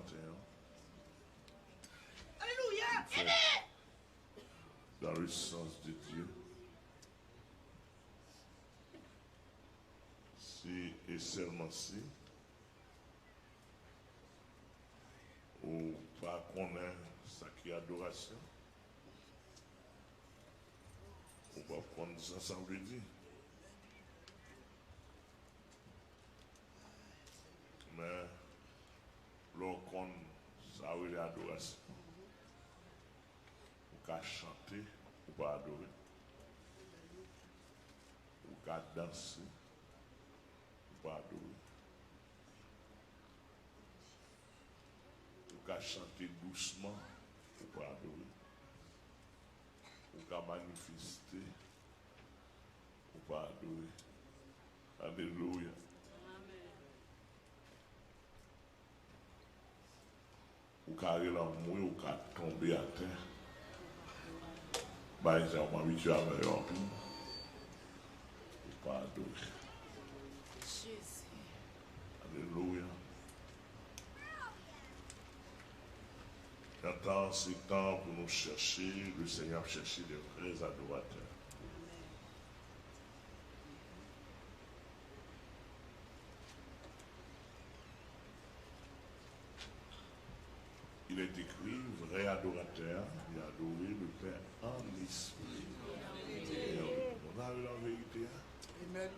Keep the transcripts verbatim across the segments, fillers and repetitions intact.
Seigneur. Alléluia. Amen. La puissance de Dieu. Si e sèlman si ou pa konnen sa ki adorasyon, ou p ap konn sa sa vle di. Men, lè w konn sa yo rele adorasyon, ou ka chante, ou pa adore. Ou ka danse, ou pa adore. Ou ka chante dousman, ou pa adore. Ou ka manifeste, ou pa adore. Alelouya. Amen. Ou ka rele anmwe, ou ka tonbe atè. Bagay sa yo, m abitye avè yo anpil. Ou pa adore. Jezi. Alelouya. Nan tan, se tan pou nou chèche, le Seigneur ap chèche de vrais adorateurs. Il est écrit, vrai adorateur, il adorer le Père en esprit et en vérité. Moun sa yo nan verite a. Amen.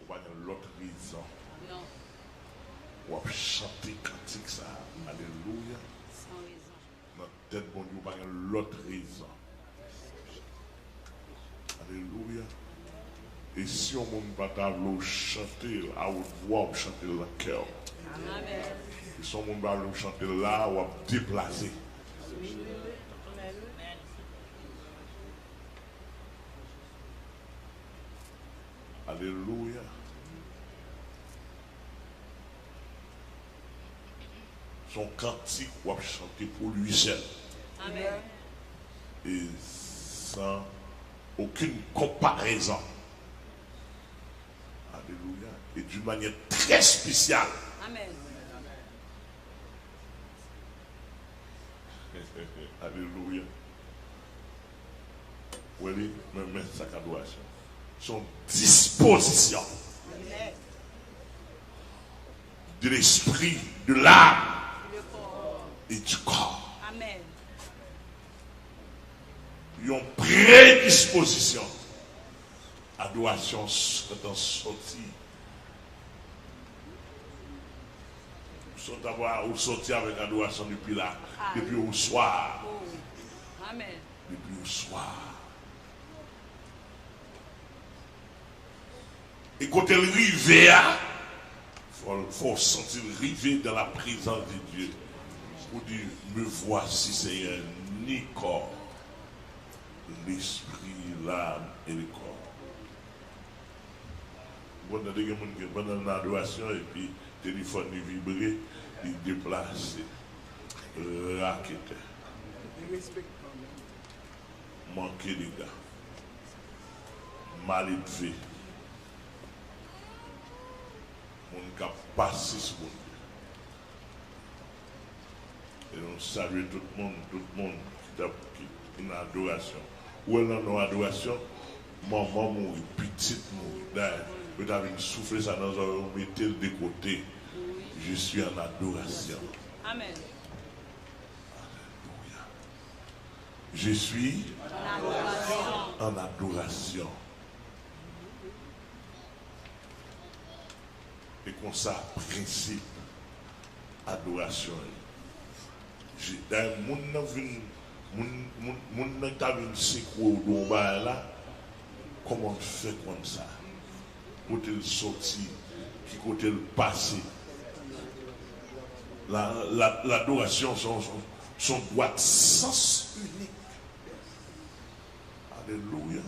Ou pa gen lòt rezon. Non. W ap chante kantik sa a. Alelouya. San rezon. Nan tèt Bondye, ou pa gen lòt rezon. Alelouya. E si yon moun pa ta vle w chante l a wot vwa, w ap chante l nan kè w. Amen. E si yon moun pa vle w chante l la, w ap deplase. Alelouya. Se yon kantik w ap chante pou li sèl. Amen. E san okenn konparezon. Alelouya. E d'une manière très spéciale. Amen. Alelouya. Wè li, men, men sa k adorasyon. Se yon dispozisyon. Amen. De l'esprit, de l'âme et du corps. Amen. Yon predispozisyon. Adorasyon s-, gentan sòti. Sòt ava-, ou sòti avèk adorasyon depi la, depi oswa. Oh. Amen. Depi oswa. E kote l rive a, fò, fò w santi l rive dans la présence de Dieu. Ou di, me voici, Seigneur, ni corps, l'esprit, l'âme et le corps. Bon, tande gen moun ki pandan l nan adorasyon epi telefòn li vibre, li deplase, raketè, manke dega, maledve, moun k ap pase sou Bondye. E nou salye tout moun, tout moun ki t ap, ki, ki nan adorasyon. Ou wè nan non adorasyon, manman mouri, pitit mouri. Dayè, yo ta vin soufle sa nan zòrèy ou, mete l de kote. Je suis en adoration. Amen. Alelouya. Je suis en adoration. E konsa, prensip adorasyon an ye. Je-, dayè, moun nan vin, moun, moun, moun nan ta vin sekwe w de yon bagay la, kòman l fè konn sa? Kote l sòti? Ki kote l pase? La, la, ladorasyon se yon, se yon, se yon dwa de sans inik. Alelouya.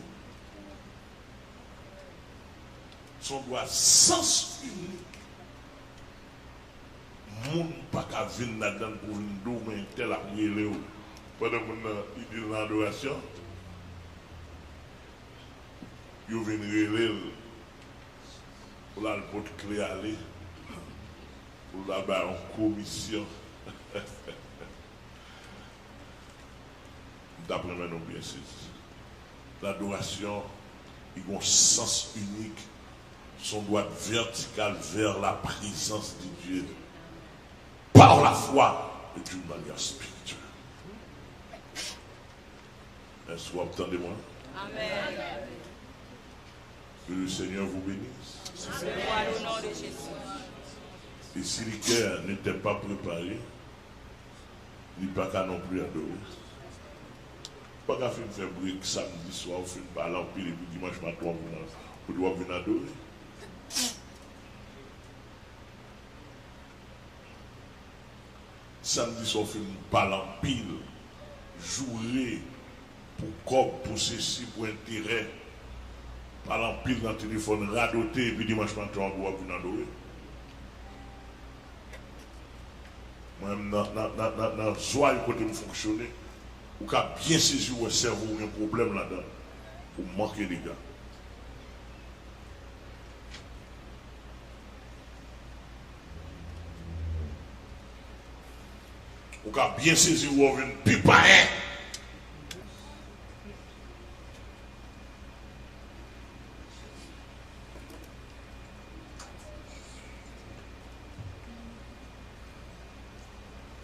Se yon dwa sans inik. Moun pa ka vin ladan l pou vin di w, men entèl ap rele w. Pandan moun nan, li di l nan adorasyon, yo vin rele l pou l al pote kle ale. Pou l al bay yon komisyon. M t ap renmen nou byen sezi. Ladorasyon, li gen yon sans inik, s on dwat vètikal vers la présence de Dieu par la foi et d'une manière spirituelle. Èske w ap tande mwen? Amèn. Que le Seigneur vous bénisse. Amèn. Gloire au nom de Jésus. Et si le cœur n'était pas préparé, li pa ka non pli adore. Ou pa ka fin fè break samdi swa, ou fin pale anpil, epi dimanch maten w ap vin, ou di w ap vin adore. Samdi swa w fin pale anpil, joure pou kòb, pou sesi, pou enterè, pale anpil nan telefòn, radote, epi dimanch maten w ap vin adore. Mwen menm nan, nan, nan, nan, nan zwa yo kote m fonksyone, ou ka byen sezi, ou wè sèvo w gen pwoblèm ladan, ou manke dega. Ou ka byen sezi, ou wè w vin pi payen.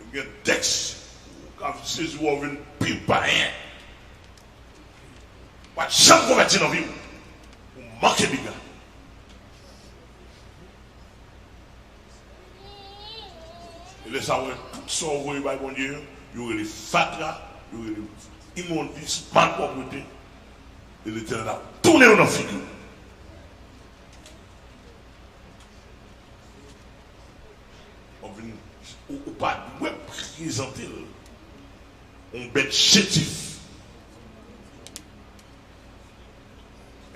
Gen tèks, ou ka sezi, ou vin pi payen. Pa t janm konvèti nan vi w. Ou manke dega. E lè sa, w wè tout sa w voye bay Bondye yo, yo rele fatra, yo rele imondis, malpwòpte. E Letènèl ap tounen yo nan figi w. W ap vin, ou, ou pa dwe prezante l yon bèt chetif.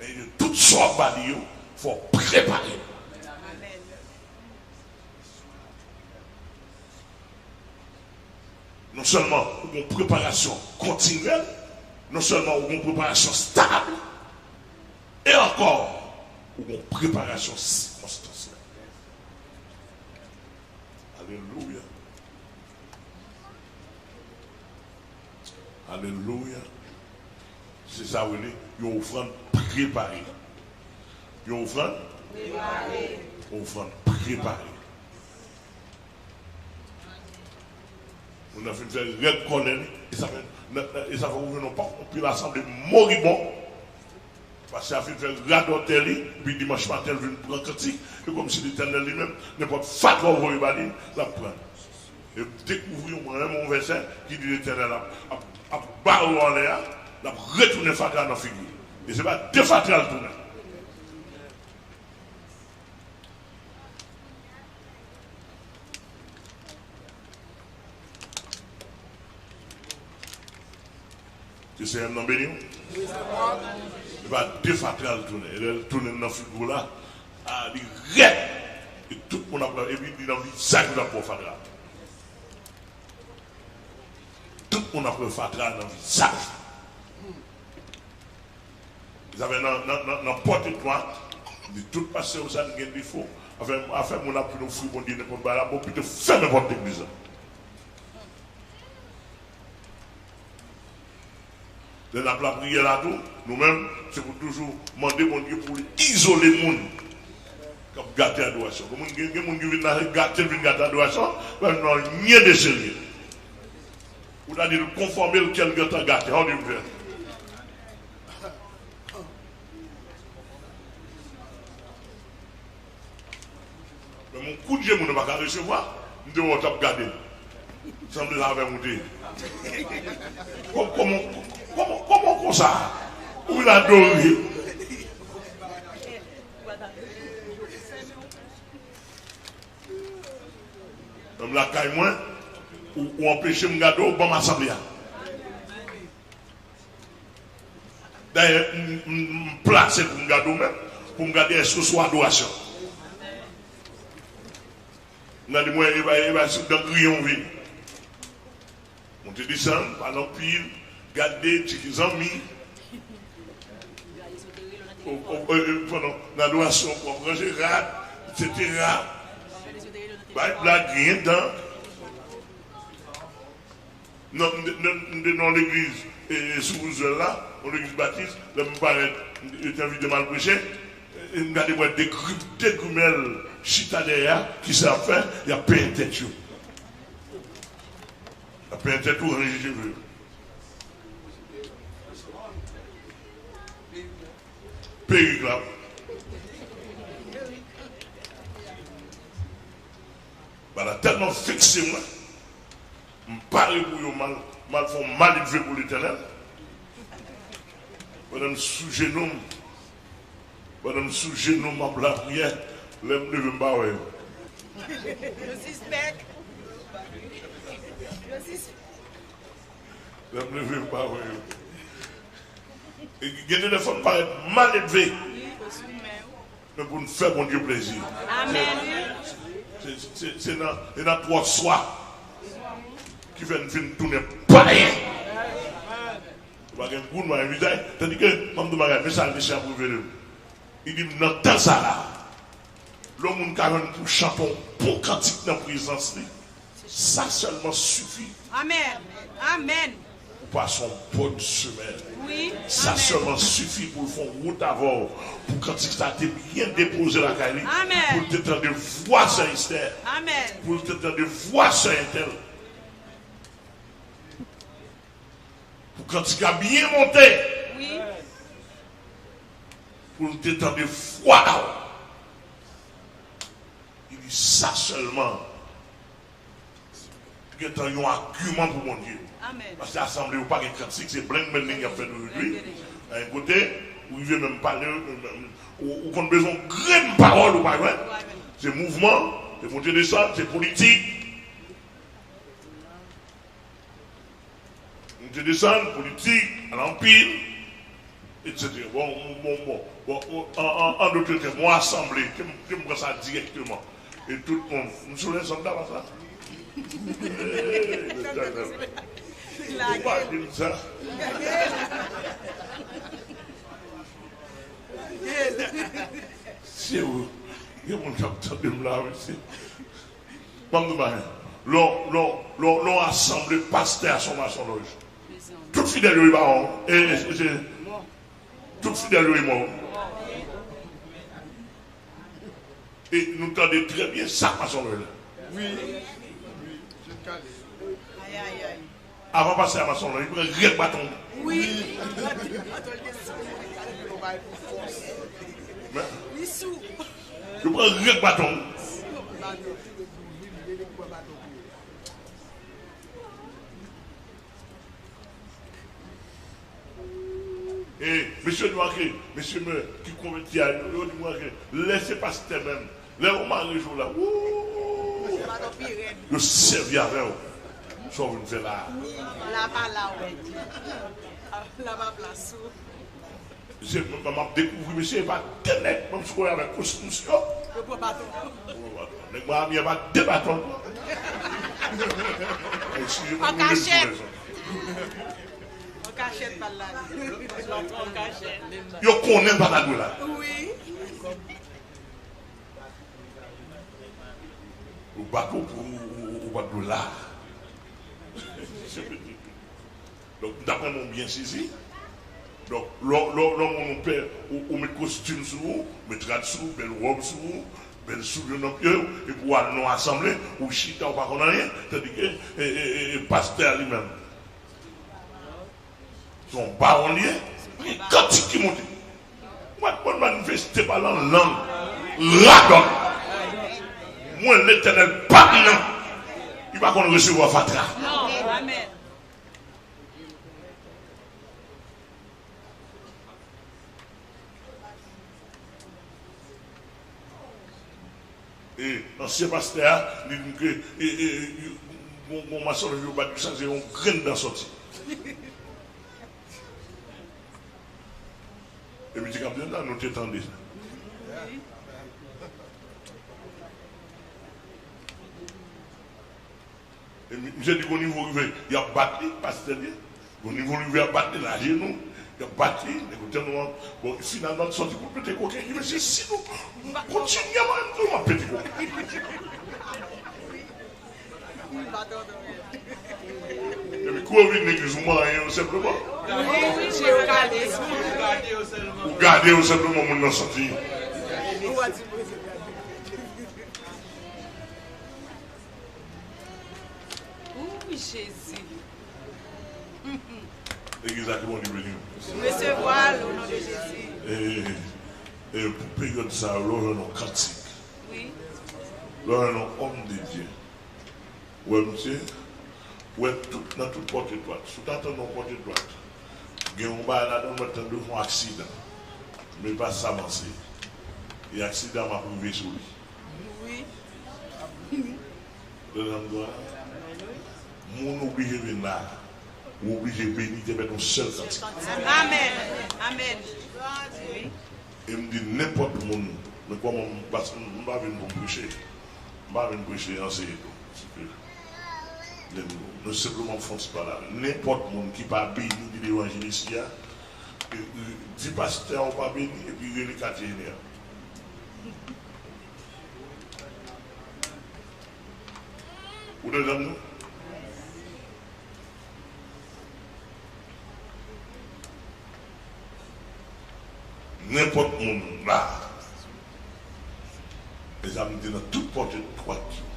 E tout sa w ap ba li yo, fò w prepare l. Non sèlman ou gen yon preparasyon kontinyèl, non sèlman ou gen yon preparasyon stab, e ankò, ou gen yon preparasyon sikonstansyèl. Alelouya. Alelouya. Se sa w rele yon ofrann prepare. Yon ofrann? Prepare. Yon ofrann prepare. Moun nan fin fè rèd kòlè li, e sa fè, nan, nan, e sa fè ou jwenn yon pa, yon pil asanble moribon. Pastè a fin fè radòtè li, epi dimanch maten l vin pran kantik, e kòmsi Letènèl li menm, nenpòt fatra ou voye ba li, l ap pran. E m dekouvri yon, mwen menm yon vèsè ki di Letènèl ap, ap, ap bare w anlè a, l ap retounen fatra nan figi w. E se pa de fatra l tounen. Ke Senyè m nan beni w. E pa de fatra l tounen. E lè l tounen nan figi w la, a, li rèd. E tout moun ap, epi li nan vizaj ou l ap ba w fatra. Tout moun ap wè fatra nan vizaj. Zafè nan, nan, nan, nan pòt etwat, di tout pastè yo sa n gen defo. Afè, afè moun ap vin ofri Bondye nenpòt bagay la, bon, pito fèmen pòt legliz la. Lè n ap lapriyè la tou, nou menm, se pou toujou mande Bondye pou l izole moun k ap gate adorasyon. Gen moun, gen, gen moun ki vin la, gate, vin gate adorasyon, pa nan anyen de serye. Ou ta di l konfòme l kè l gentan gate. How do you feel? Men yon kout je moun ou pa ka resevwa, m te wè w t ap gade l. Sanble sa avè m ou te ye. Kò-, kòman, kòman, kòman konsa? Ou vin adore. Menm lakay mwen, ou, ou anpeche m gade w, ban m asanble a. Dayè, m, m, m plase pou m gade w menm, pou m gade èske w sou adorasyon. M gade mwen, e pa, e pa sou dan griyen w vini. Monte desann, pale anpil, gade, tcheke zanmi. O, o, e, e, pandan nan adorasyon, w ap ranje rad, etsetera. Bay blag, gen dan. Non, m te, m te, m te nan yon legliz, e, e, sou Rouzwèl la, yon legliz batis, lè m parèt, yo te envite m al preche, e, m gade m wè de gri-, de grimèl chita dèyè a, kisa y ap fè? Y ap penyen tèt yo. Y ap penyen tèt yo, ranje cheve yo. Perik la. Bagay la tèlman vekse mwen, m pare pou yo, m al, m al fè yon maledve pou Letènèl. Pandan m sou jenou m, pandan m sou jenou m ap lapriyè, lè m leve m pa wè yo. Yo sispèk. Yo sispèk. Lè m leve m pa wè yo. E gen de lè fò n parèt maledve. Men pou n fè Bondye plezi. Amèn. Se, se, se, se nan, se nan twò swa ki fè n fin tounen payen. Ou pa gen gout, ou pa gen vizaj. Tandike, ban m di w bagay, men sa mesye ap revele m. Li di m, nan tan sa la, lè yon moun ka jwenn pou chante yon bon kantik nan prezans li, sa sèlman sifi. Amèn. Amèn. Ou pase yon bòn semèn. Wi. Sa sèlman sifi pou l fè yon wout avè w, pou kantik sa te byen depoze lakay li, pou l te tande vwa sè Estè, pou l te tande vwa sè entèl, pou kantik la byen monte, pou l te tande vwa w. Li di sa sèlman. Gentan yon agiman pou Bondye. Amèn. Paske asanble yo pa gen kantik, se bling bling y ap fè toujou. Nan yon kote, ou rive menm pale, ou, ou konn bezwen yon grenn pawòl ou pa jwenn. Se mouvman, se monte desann, se politik. Monte desann, politik, al anpil, etsetera. Bon, bon, bon, bon, bon, an, an, an dòt tèm, yon asanble, ke m, ke m pran sa dirèkteman. E tout moun, m sou lèzòd la, pa sa? Ou pa di m sa. Se ou, gen moun k ap tande m la, mesye. Ban m di w bagay. Lè w, lè w, lè w, lè w asanble pastè a se yon masonlòj. Tout fidèl yo, e pa w. E, e, e, tout fidèl yo, e mò. E nou tande trè byen sa k masonlòj la. Wi. Wi. Ayayay. Avan pastè a mason lan, li pran rèk baton. Wi. Li sou. Yo pran rèk baton. E mesye nwa ke, mesye mwen ki konvèti a, yo, yo di mwen ke lè se pastè menm, lè yo mare jou la, wou, yo sèvi avè w. Sa w vin fè la a? La pa la w. La pa plas ou. Mesye, m, m ap dekouvri, mesye, e pa de nèg, menm si w wè avèk kostim yo. Yo pran baton. Nèg Miami a pa de baton. An kachèt. An kachèt, pa l la. An kachèt. Yo konnen l pa ta dwe la. Wi. Ou bat ou pou ou, ou, ou bat dwe la. Donk, m ta renmen w byen sezi. Donk, lè, lè, lè moun ou pè, ou, ou met kostim sou ou, met rad sou ou, bèl wòb sou ou, bèl soulye nan pye w, epi w al nan asanble, ou chita, ou pa konn anyen, tandike, e, e, e, e pastè a li menm, se yon bawon li ye, gen kantik ki monte. Mwen, mwen manifeste pa lan lang radòt. Mwen, Letènèl pa m nan. Li pa konn resevwa fatra. Non, amèn. E ansyen pastè a, li di m ke, e, e, e, gon, gon masonlòj yo bat, li chache yon grenn dan sòti. E misye k ap di la, nou te tande sa. E mi-, misye di gon nivo rive, y ap bat li, pastè li. Gon nivo rive, y ap bat li, l ajenou, y ap bat li, nèg yo tèlman, bon, finalman, l sòti pou l pete koken, li di, mesye, si nou kontinye, mwen menm tou, m ap pete koken. Epi kou yo vin legliz, ou manyen yo senpleman. Ou gade yo senpleman, moun nan soti. Ou Jezi. Legliz la, ke Bondye beni w. Resevwa l o non de Jezi. E, e pou peryòd sa yo, lè w jwenn yon kantik, wi, lè w jwenn yon òm de Dye, ou wè misye, ou wè tout, nan tout pòt etwat. Si w ta tande yon pòt etwat, gen yon bagay ladan, ou mèt tande yon aksidan. Men pa sa m panse. E aksidan m ap rive sou li. Wi. Tande sa m di w la? Moun oblije vin la. Ou oblije beni, te mèt yon sèl kantik. Amèn. Amèn. E m di nenpòt moun, men kòman m, paske m pa vin pou m preche. M pa vin preche, anseye tou. Paske men nou, nou senpleman fè yon ti pale avè nenpòt moun ki pa beni de levanjil isi a. E, e, di pastè a ou pa beni, epi rele katye jeneral. Ou tande sa m di w? Nenpòt moun la. Mezanmi, m te nan tout pòt etwat yo.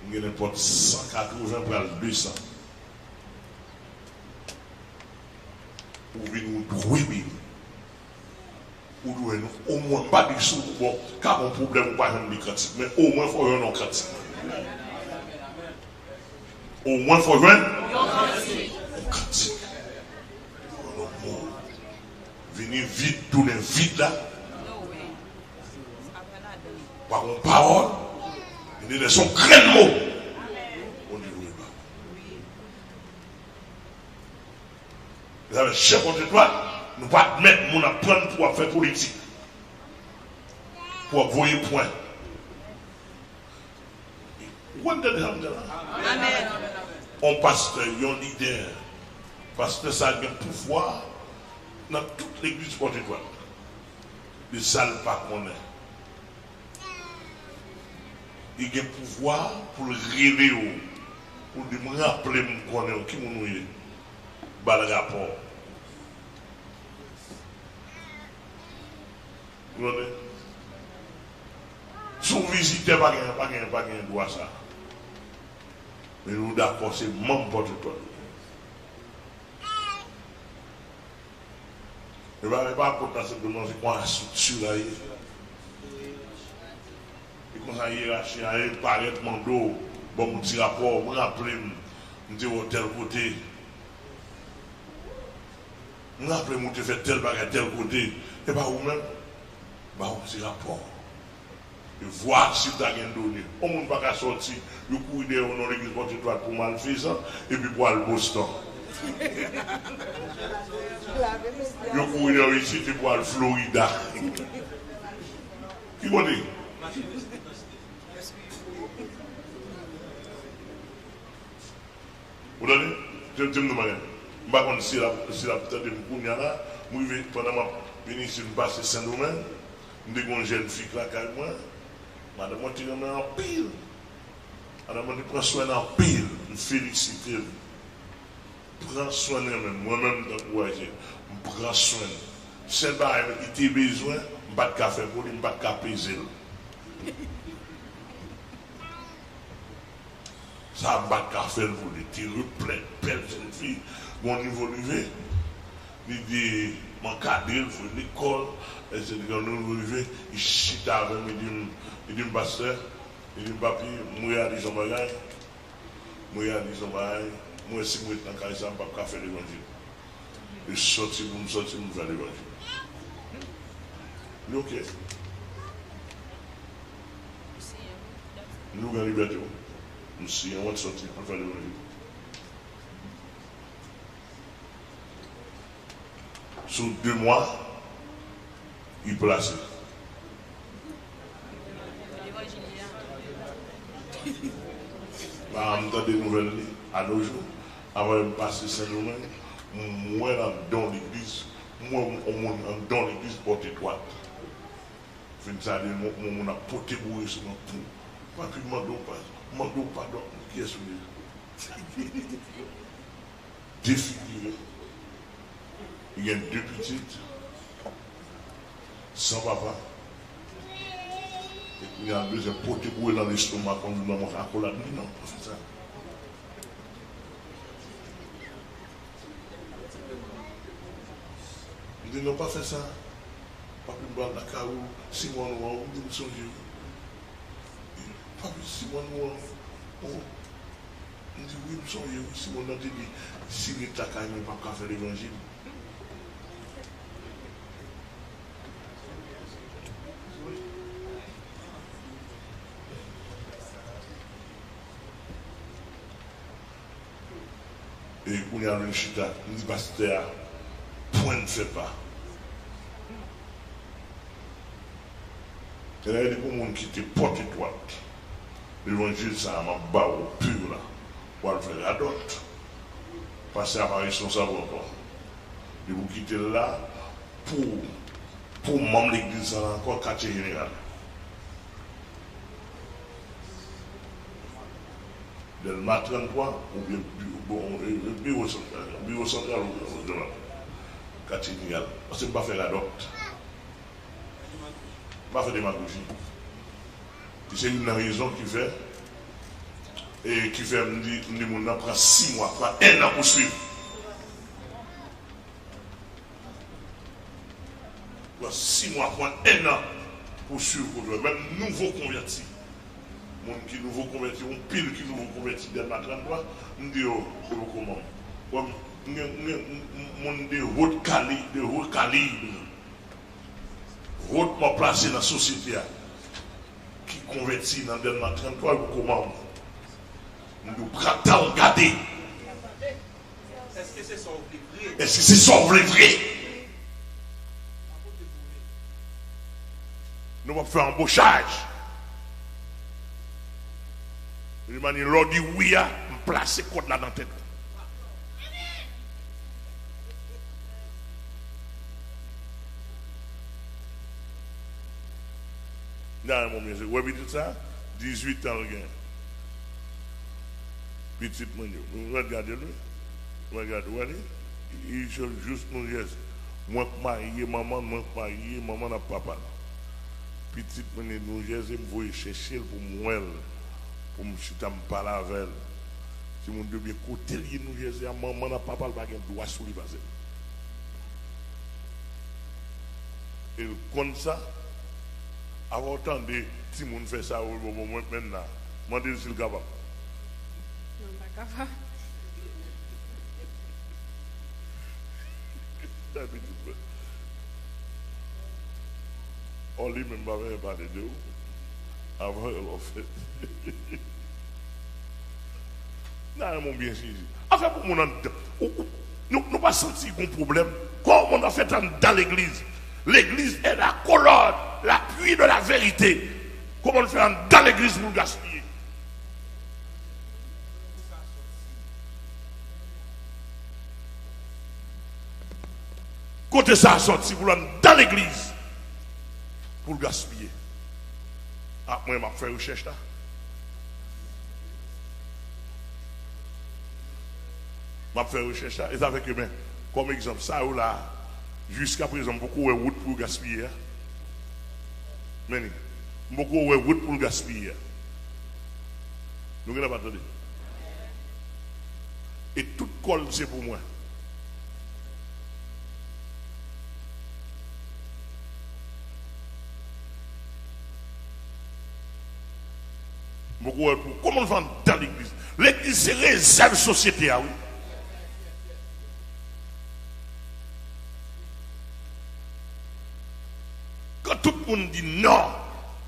M gen nenpòt san katreven pral de san. Ou vin, ou dwe beni. Ou dwe, nou, omwen, m pa di sou, bon, ka gon pwoblèm ou pa janm li kantik, men omwen fò jwenn yon kantik. Omwen fò jwenn yon kantik. Yon mo. Vini vid, tounen vid la. Pa gon pawòl. Vini lè son grenn mo. Bondye voye ba. Mezanmi, chèf pòt etwat, nou pa admèt moun ap pran n pou ap fè politik, pou ap voye pwen. Ou konn tande sa m di la? Amèn. Yon pastè, yon lidè, pastè sa gen pouvwa nan tout legliz pòt etwat. De sa l pa konnen. Li gen pouvwa pou l rele w, pou l di, "M raple m konnen w, ki moun ou ye?" Ba l rapò. Ou konnen? Si w vizitè, pa gen, pa gen, pa gen dwa sa. Men nou dakò, se manm pòt etwat. E pa, e pa apot la senpleman, se konsa estrikti la ye. E konsa yerachi a ye, parèt mande w, ban m yon ti rapò, mwen raple m, m te wè w tèl kote. Mwen raple m ou te fè tèl bagay tèl kote. E pa ou menm, ba w yon ti rapò. Vwa si w ta gen done. Yon moun pa ka sòti, yo kouri dèyè w nan legliz pòt etwat pou malfezan, epi pou al Boston. Yo kouri dèyè w isit, epi pou al Florida. Ki kote? Ou tande? Tande m di w bagay. M pa konn si l ap, si l ap tande m kounye a la. M rive, pandan m ap vini isit, m pase Sendomeng. M te gen yon jèn fi k lakay mwen. Madanm mwen te renmen anpil. Madanm mwen te pran swen l anpil. M felisite l. Pran swen l, renmen m. Mwen menm, m t ankouraje l. M pran swen l. Sèl bagay li te bezwen, m pa t ka fè pou li, m pa t ka peze l. Sa m pa t ka fè l pou li. Ti replèt, bèl jèn fi, gon nivo l rive. Li di, m ankadre l, voye l lekòl, etsetera. Gon nivo l rive, li chita avè m, li di m, li di m, "Pastè," li di m, "Papi, m reyalize yon bagay. M reyalize yon bagay. M wè si m ret nan kay sa, m p ap ka fè levanjil." E sòti pou m sòti, m fè levanjil. Li oke. Li ou gen libète w. M siyen, w ap sòti, al fè levanjil. Sou de mwa, li plase. La, m tande nouvèl li, a nos jours. Apre m pase Sendomeng, m wè l anndan yon legliz, m wè yon moun anndan yon legliz pòt etwat. Fin sa de, yon moun ap pote boure sou mwen, pou Papi mande w pa, mande w padon. Kiyès ou ye? Defigire. Li gen de pitit. San papa. E kounye a l bezwen pote boure nan lestoma pou l di manman akolad li. Non, pa fè sa. Li di non, pa fè sa. Papi m pral lakay ou, si mòn ou an, ou di m sonje ou. Papi, si mòn ou an, oh. M di wi, m sonje wi, si mòn nan te di si li t lakay mwen, l p ap ka fè levanjil. E kounye a vin chita, m di pastè a, pwen n fè pa. Genlè li pou moun kite pòt etwat. Levanjil sa a m ap ba w pur la, w al fè radòt. Pastè a pa responsab ankò. Li pou kite l la pou, pou manm legliz sa la ankò, katye jeneral. Dèlma tranntwa, oubyen bi-, bon, e, e, biwo santral, biwo santral, ou, ou, ou, katye jeneral. Paske m pa fè radòt. M pa fè demagoji. E se youn nan rezon ki fè, e ki fè m di, m di moun nan pran sis mwa, pran enn an pou swiv. Pran sis mwa, pran enn an pou swiv kote w ye. Menm nouvo konvèti. Moun ki nouvo konvèti, yon pil ki nouvo konvèti Dèlma tranntwa, m di yo, se pou kòman. Bon, m gen, m gen, m, m, moun de haut cali-, de haut calibre, hautement placé nan sosyete a, ki konvèti nan Dèlma tranntwa, se pou kòman. M di w, pran tan w gade. Èske se sa w vle vre? Èske se sa w vle vre? Nou p ap fè anbochaj. Li mande lè w di wi a, m plase kòd la nan tèt ou. Nan, mon byen, wè pitit sa, dizuit an l gen. Pitit mwen yo. Mwen gade l, wi. Mwen gade, wè li? Li jis Nou Jèze. Mwen k marye manman l, mwen k marye manman l ak papa l. Pitit mwen li Nou Jèze, m voye chèche l pou m wè l, pou m chita m pale avè l. Timoun yo byen kote l ye Nou Jèze a, manman l ak papa l pa gen dwa sou li pase l. E l konn sa. Avan w tande timoun fè sa, ou bon, bon, mwen menm la. Mande l si l kapab. Non, m pa kapab. Sa pitit mwen. Ò, li menm pa vle pale de ou. Avan yo lò fèt. Nan yon moun byen sezi. Afè pou moun anndan. Ou, ou, nou, nou pa santi gon pwoblèm? Kòman moun nan fèt anndan legliz? Legliz est la colonne, l'appui de la vérité. Kòman l fè anndan legliz pou l gaspiye? Kote sa a sòti pou l anndan legliz pou l gaspiye? A, mwen, m ap fè rechèch la. M ap fè rechèch la. E sa fè ke, men, kòm egzanp, sa yo la a, jiskaprezan, m poko wè wout pou yo gaspiye a. Men li, m poko wè wout pou l gaspiye a. Nou genlè pa tande. E tout kò l se pou mwen. M poko wè pou kòman l fè anndan legliz. Legliz se rezèv sosyete a, wi. Quand tout moun di non,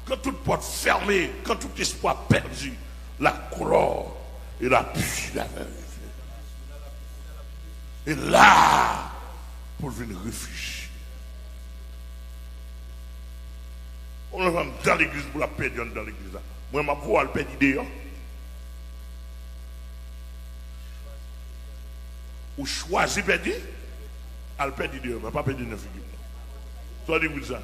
quand toute porte fermée, quand tout espoir perdu, la gloire et l'appui de la vérité est là pou l vin refijye. Ou nan anndan legliz pou l ap pèdi anndan legliz la. Mwen, m ap voye al pèdi deyò. Ou chwazi pèdi, al pèdi deyò, men pa pèdi nan figi m non. Sa w di pou di sa?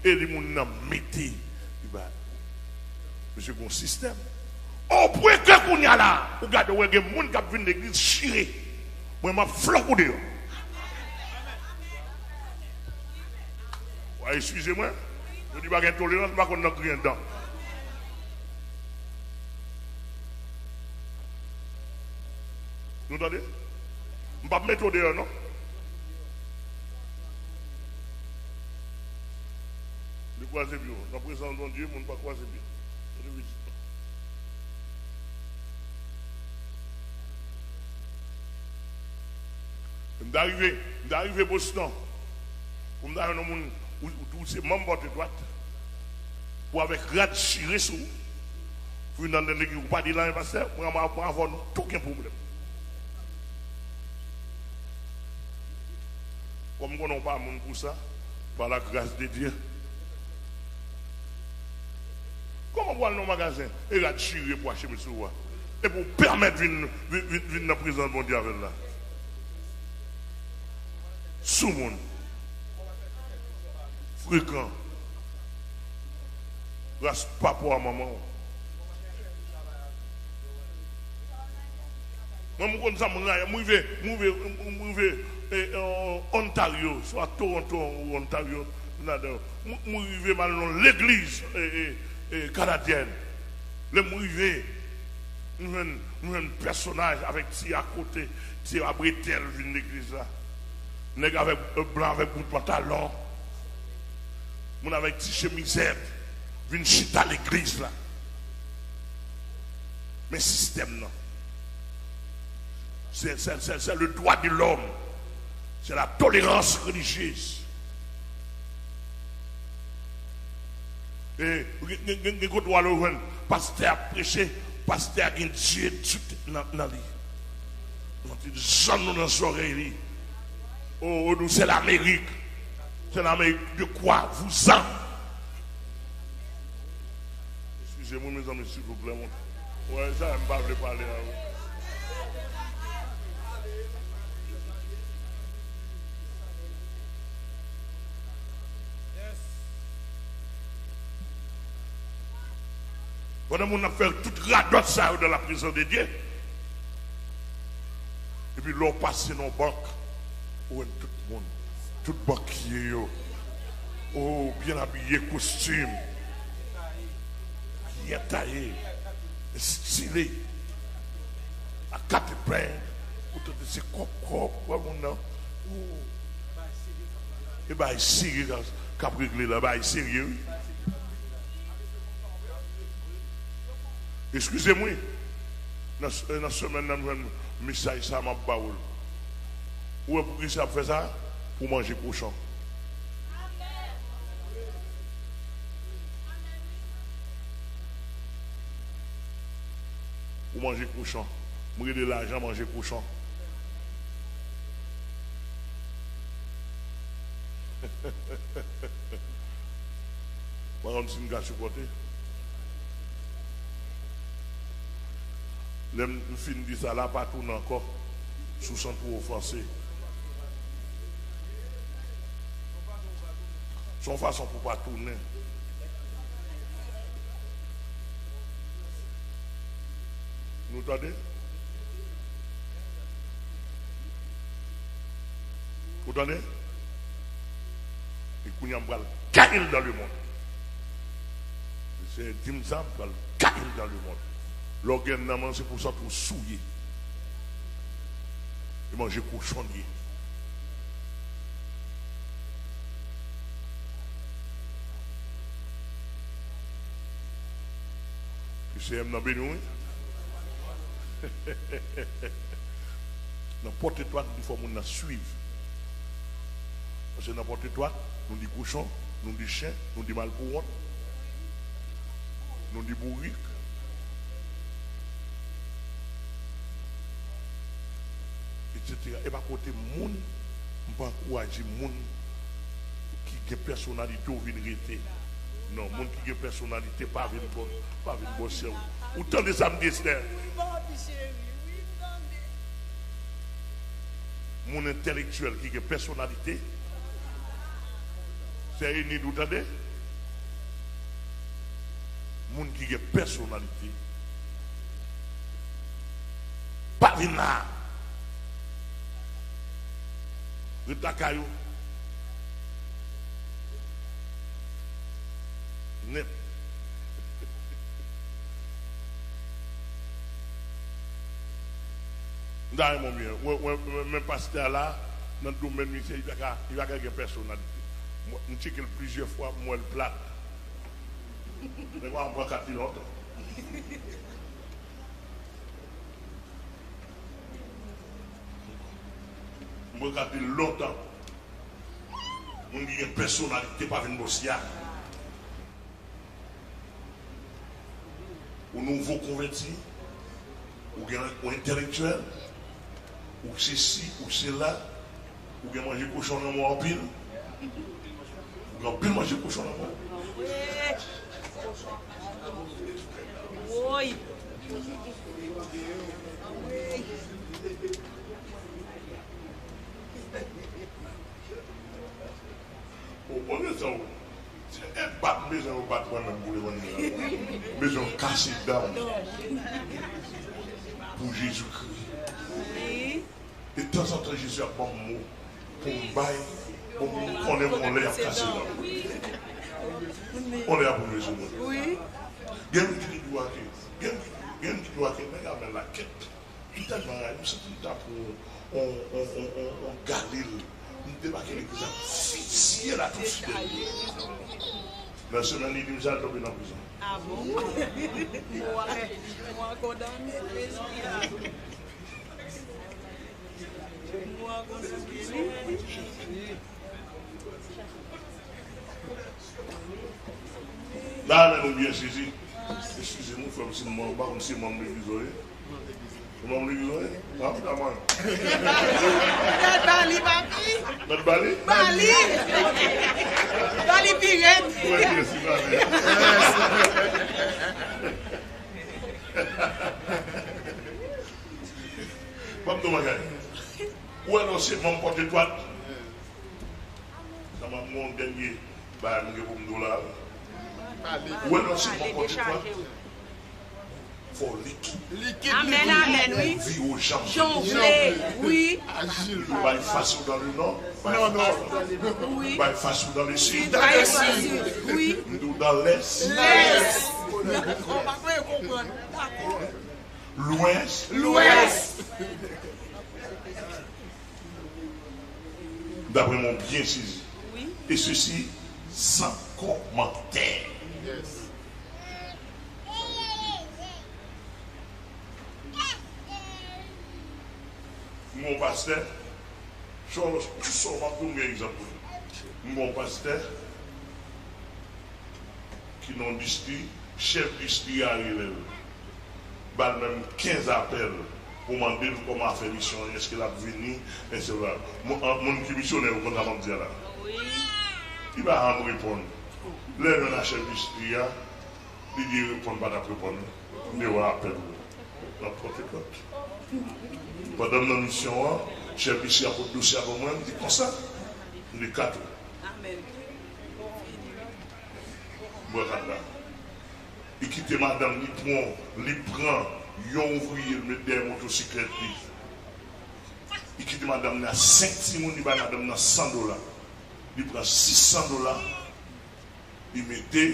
E li moun nan mete li ba misye gon sistèm. O pwen ke kounye a la, ou gade, ou wè gen moun k ap vin legliz chire. Mwen, m ap flank ou deyò. Wa eskize mwen. Yo di pa gen tolerans, m pa konn nan griyen dan. Nou tande? M p ap mete w deyò, non. Li kwaze pye w. Nan prezans Bondye, moun pa kwaze pye. Kote pitit lan? M ta rive, m ta rive Boston. Pou m ta jwenn yon moun, ou, ou, ou se manm Pòt Etwat. Pou avèk rad chire sou ou. Pou vin nan legliz, ou pa di l anyen, pastè, mwen, mwen, mwen avè w, nou tou gen pwoblèm. Kòm m konnen w pa moun pou sa, par la grâce de Dieu. Kòman pou al nan magazen e rad chire pou achte met sou ou a? Epi w pèmèt vin, vin, vin, vin nan prezans Bondye avè l la. Soumoun. Frekan. Ras papa w a manman w. Mwen, m konn sa, m rayi. M rive, m rive, m rive, eh, eh, Ontario, swa Toronto ou Ontario, m ladan. M, m rive, m al nan legliz, eh, eh, eh, kanadyèn. Lè m rive, m jwenn, m jwenn pèsonaj avèk ti akote, ti abretèl vin legliz la. Nèg avèk, eh, blan avèk bout pantalon. Moun avèk ti chemizèt vin chita legliz la. Men sistèm nan. C'est, c'est, c'est, c'est le droit de l'homme. C'est la tolérance religieuse. E gen, gen, gen, gen kote w al ou jwenn pastè ap preche, pastè a gen Dye tout nan, nan li. Yon ti zanno nan zòrèy li. Oh, oh, nou, c'est l'Amérique. C'est l'Amérique de quoi? Vous-en. Eskize mwen, mezanmi, silvouplè, mwen. Wè, sa, m pa vle pale a ou. Pandan moun ap fè tout radòt sa yo dans la présence de Dieu, epi lè w pase nan yon bank, ou wè tout moun, tout bankye yo, oh, byen abiye, kostim, byen taye, estile, a kat epeng, ou tande se kòb kòb, wè moun nan, oh. E bagay serye k ap, k ap regle la, bagay serye, wi. Eskize m, wi. Nan, nan semèn nan, m jwenn mesaj sa, m ap ba ou l. Ou wè poukisa y ap fè sa? Pou manje kochon. Pou manje kochon. M rele lajan manje kochon. Mwen, kòmsi m ka sipòte. Lè m fin di sa la, pa tounen ankò si w santi w ofanse. Se yon fason pou w pa tounen. Nou tande? Ou tande? E kounye a, m pral gaye l dans le monde. Senyè di m sa, m pral gaye l dans le monde. Lè w gen nanm nan, se pou w santi w souye. E manje kochon l ye. Ke Senyè m nan beni w, wi. Nan Pòt Etwat, li fò moun nan swiv. Paske nan Pòt Etwat, nou di kochon, nou di chen, nou di malpouwont, nou di bourik, etsetera. E pa kote moun, m pa ankouraje moun ki gen pèsonalite w vin rete. Non, moun ki gen pèsonalite pa vin bò, pa vin bò sè w. Ou tande sa m di, Esther? Wi, papi cheri, wi, m tande. Moun entèlektyèl ki gen pèsonalite, sè Enid, ou tande? Moun ki gen pèsonalite pa vin la. Ret lakay ou. Nèt. M ta renmen w byen. Wè, wè, wè, men pastè a la, nan domèn misye, li pa ka, li pa ka gen pèsonalite. Mwen, m tcheke l plizyè fwa, m wè l plat. Nèg la pran kat li lontan. M pran kat li lontan. Moun ki gen pèsonalite pa vin bò sila. Ou nouvo konvèti, ou gen, ou entèlektyèl, ou sesi, ou sela, ou gen manje kochon nan men w anpil, ou gen anpil manje kochon nan men w. Woy! Ou konnen sa ou. Se e bat m bezwen yo bat mwen menm pou levanjil la. M bezwen kase dan m pou Jezikri. E tanzantan Jezi ap ban m mo pou m bay. Bon, m konnen m gon lè y ap kase dan m. Gon lè y ap rive sou mwen. Gen moun ki di dwa ke, gen, gen moun ki di dwa ke nèg a men lakèt. M tèlman rayi, m santi m ta pran yon, yon, yon, yon, yon, yon Galil. M debake legliz la, fizye la tout sou tèt li. Nan semèn li di m sa, l tonbe nan prizon. Ah bon? Mwen, mwen kondane lespri a. Mwen kondane li. N a renmen nou byen sezi. Eskize nou, frè m, si m, m pa konn si manm legliz ou ye. Se manm legliz ou ye? An, m ta mwen. Mèt ba li, papi. Mèt ba li? Ba li. Ba li pi rèd. Mwen byen si ba li. Ban m di w bagay. Ou wè lè w se manm Pòt Etwal? Sa m ap gen yon dènye bagay m gen pou m di w la. Ou wè lè w se manm Pòt Etwal? Fò w likid. Likid, amèn, likid. Amèn, wi. Vire w jan w vle. Jan w vle, wi. Ajil. Bay fas ou dans le nord, bay fas ou dans le nord. Wi. Bay fas ou dans le sud. Bay fas ou, wi. M di w dans l'est. L'est. Dakò, pa konprann. Dakò. Lwès. Lwès. Daprè mwen, w byen sezi. Wi. E sesi san kòmantè. Yes. M gon pastè, sa w, sa w m ap di w, m gen egzanp pou li. M gon pastè ki nan distri, chèf distri a rele l, ba l menm kenz apèl pou mande l kòman afè misyon an ye, èske l ap vini, etsetera. Moun, an, moun ki misyonè yo konn sa m ap di a la. Wi. Li pa janm reponn. Lè l jwenn ak chèf distri a, li di reponn, pa t ap reponn. M te wè apèl ou nan Pòt Etwal. Pandan m nan misyon an, chèf distri a pot dosye a ban mwen, m di konsa, m di kat ou. Amèn. Bwè kat la. Li kite madanm li pran, li pran yon ouvriye, l met dèyè motosiklèt li. Li kite madanm li a senk timoun, li bay madanm nan san dola. Li pran sis san dola, li mete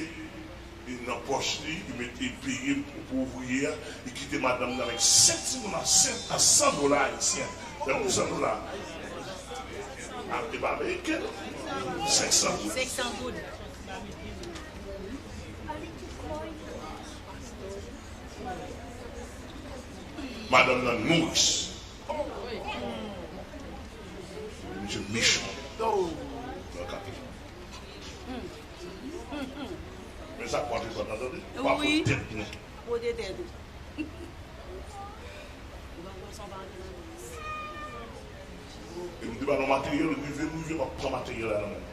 li nan pòch li, li mete, li peye pou, pou ouvriye a, li kite madanm li avèk senk timoun a senk, a san dola ayisyen. Lè pou san dola. A, e pa ameriken, non. Senk san goud. Senk san goud. Madanm nan nouris. Misye mechan. Nan kape. Men sa k pral fè, tande? Pa pote tèt nou. Pote tèt ou. E m te ba nou materyèl, rive m rive, m ap pran materyèl la nan men.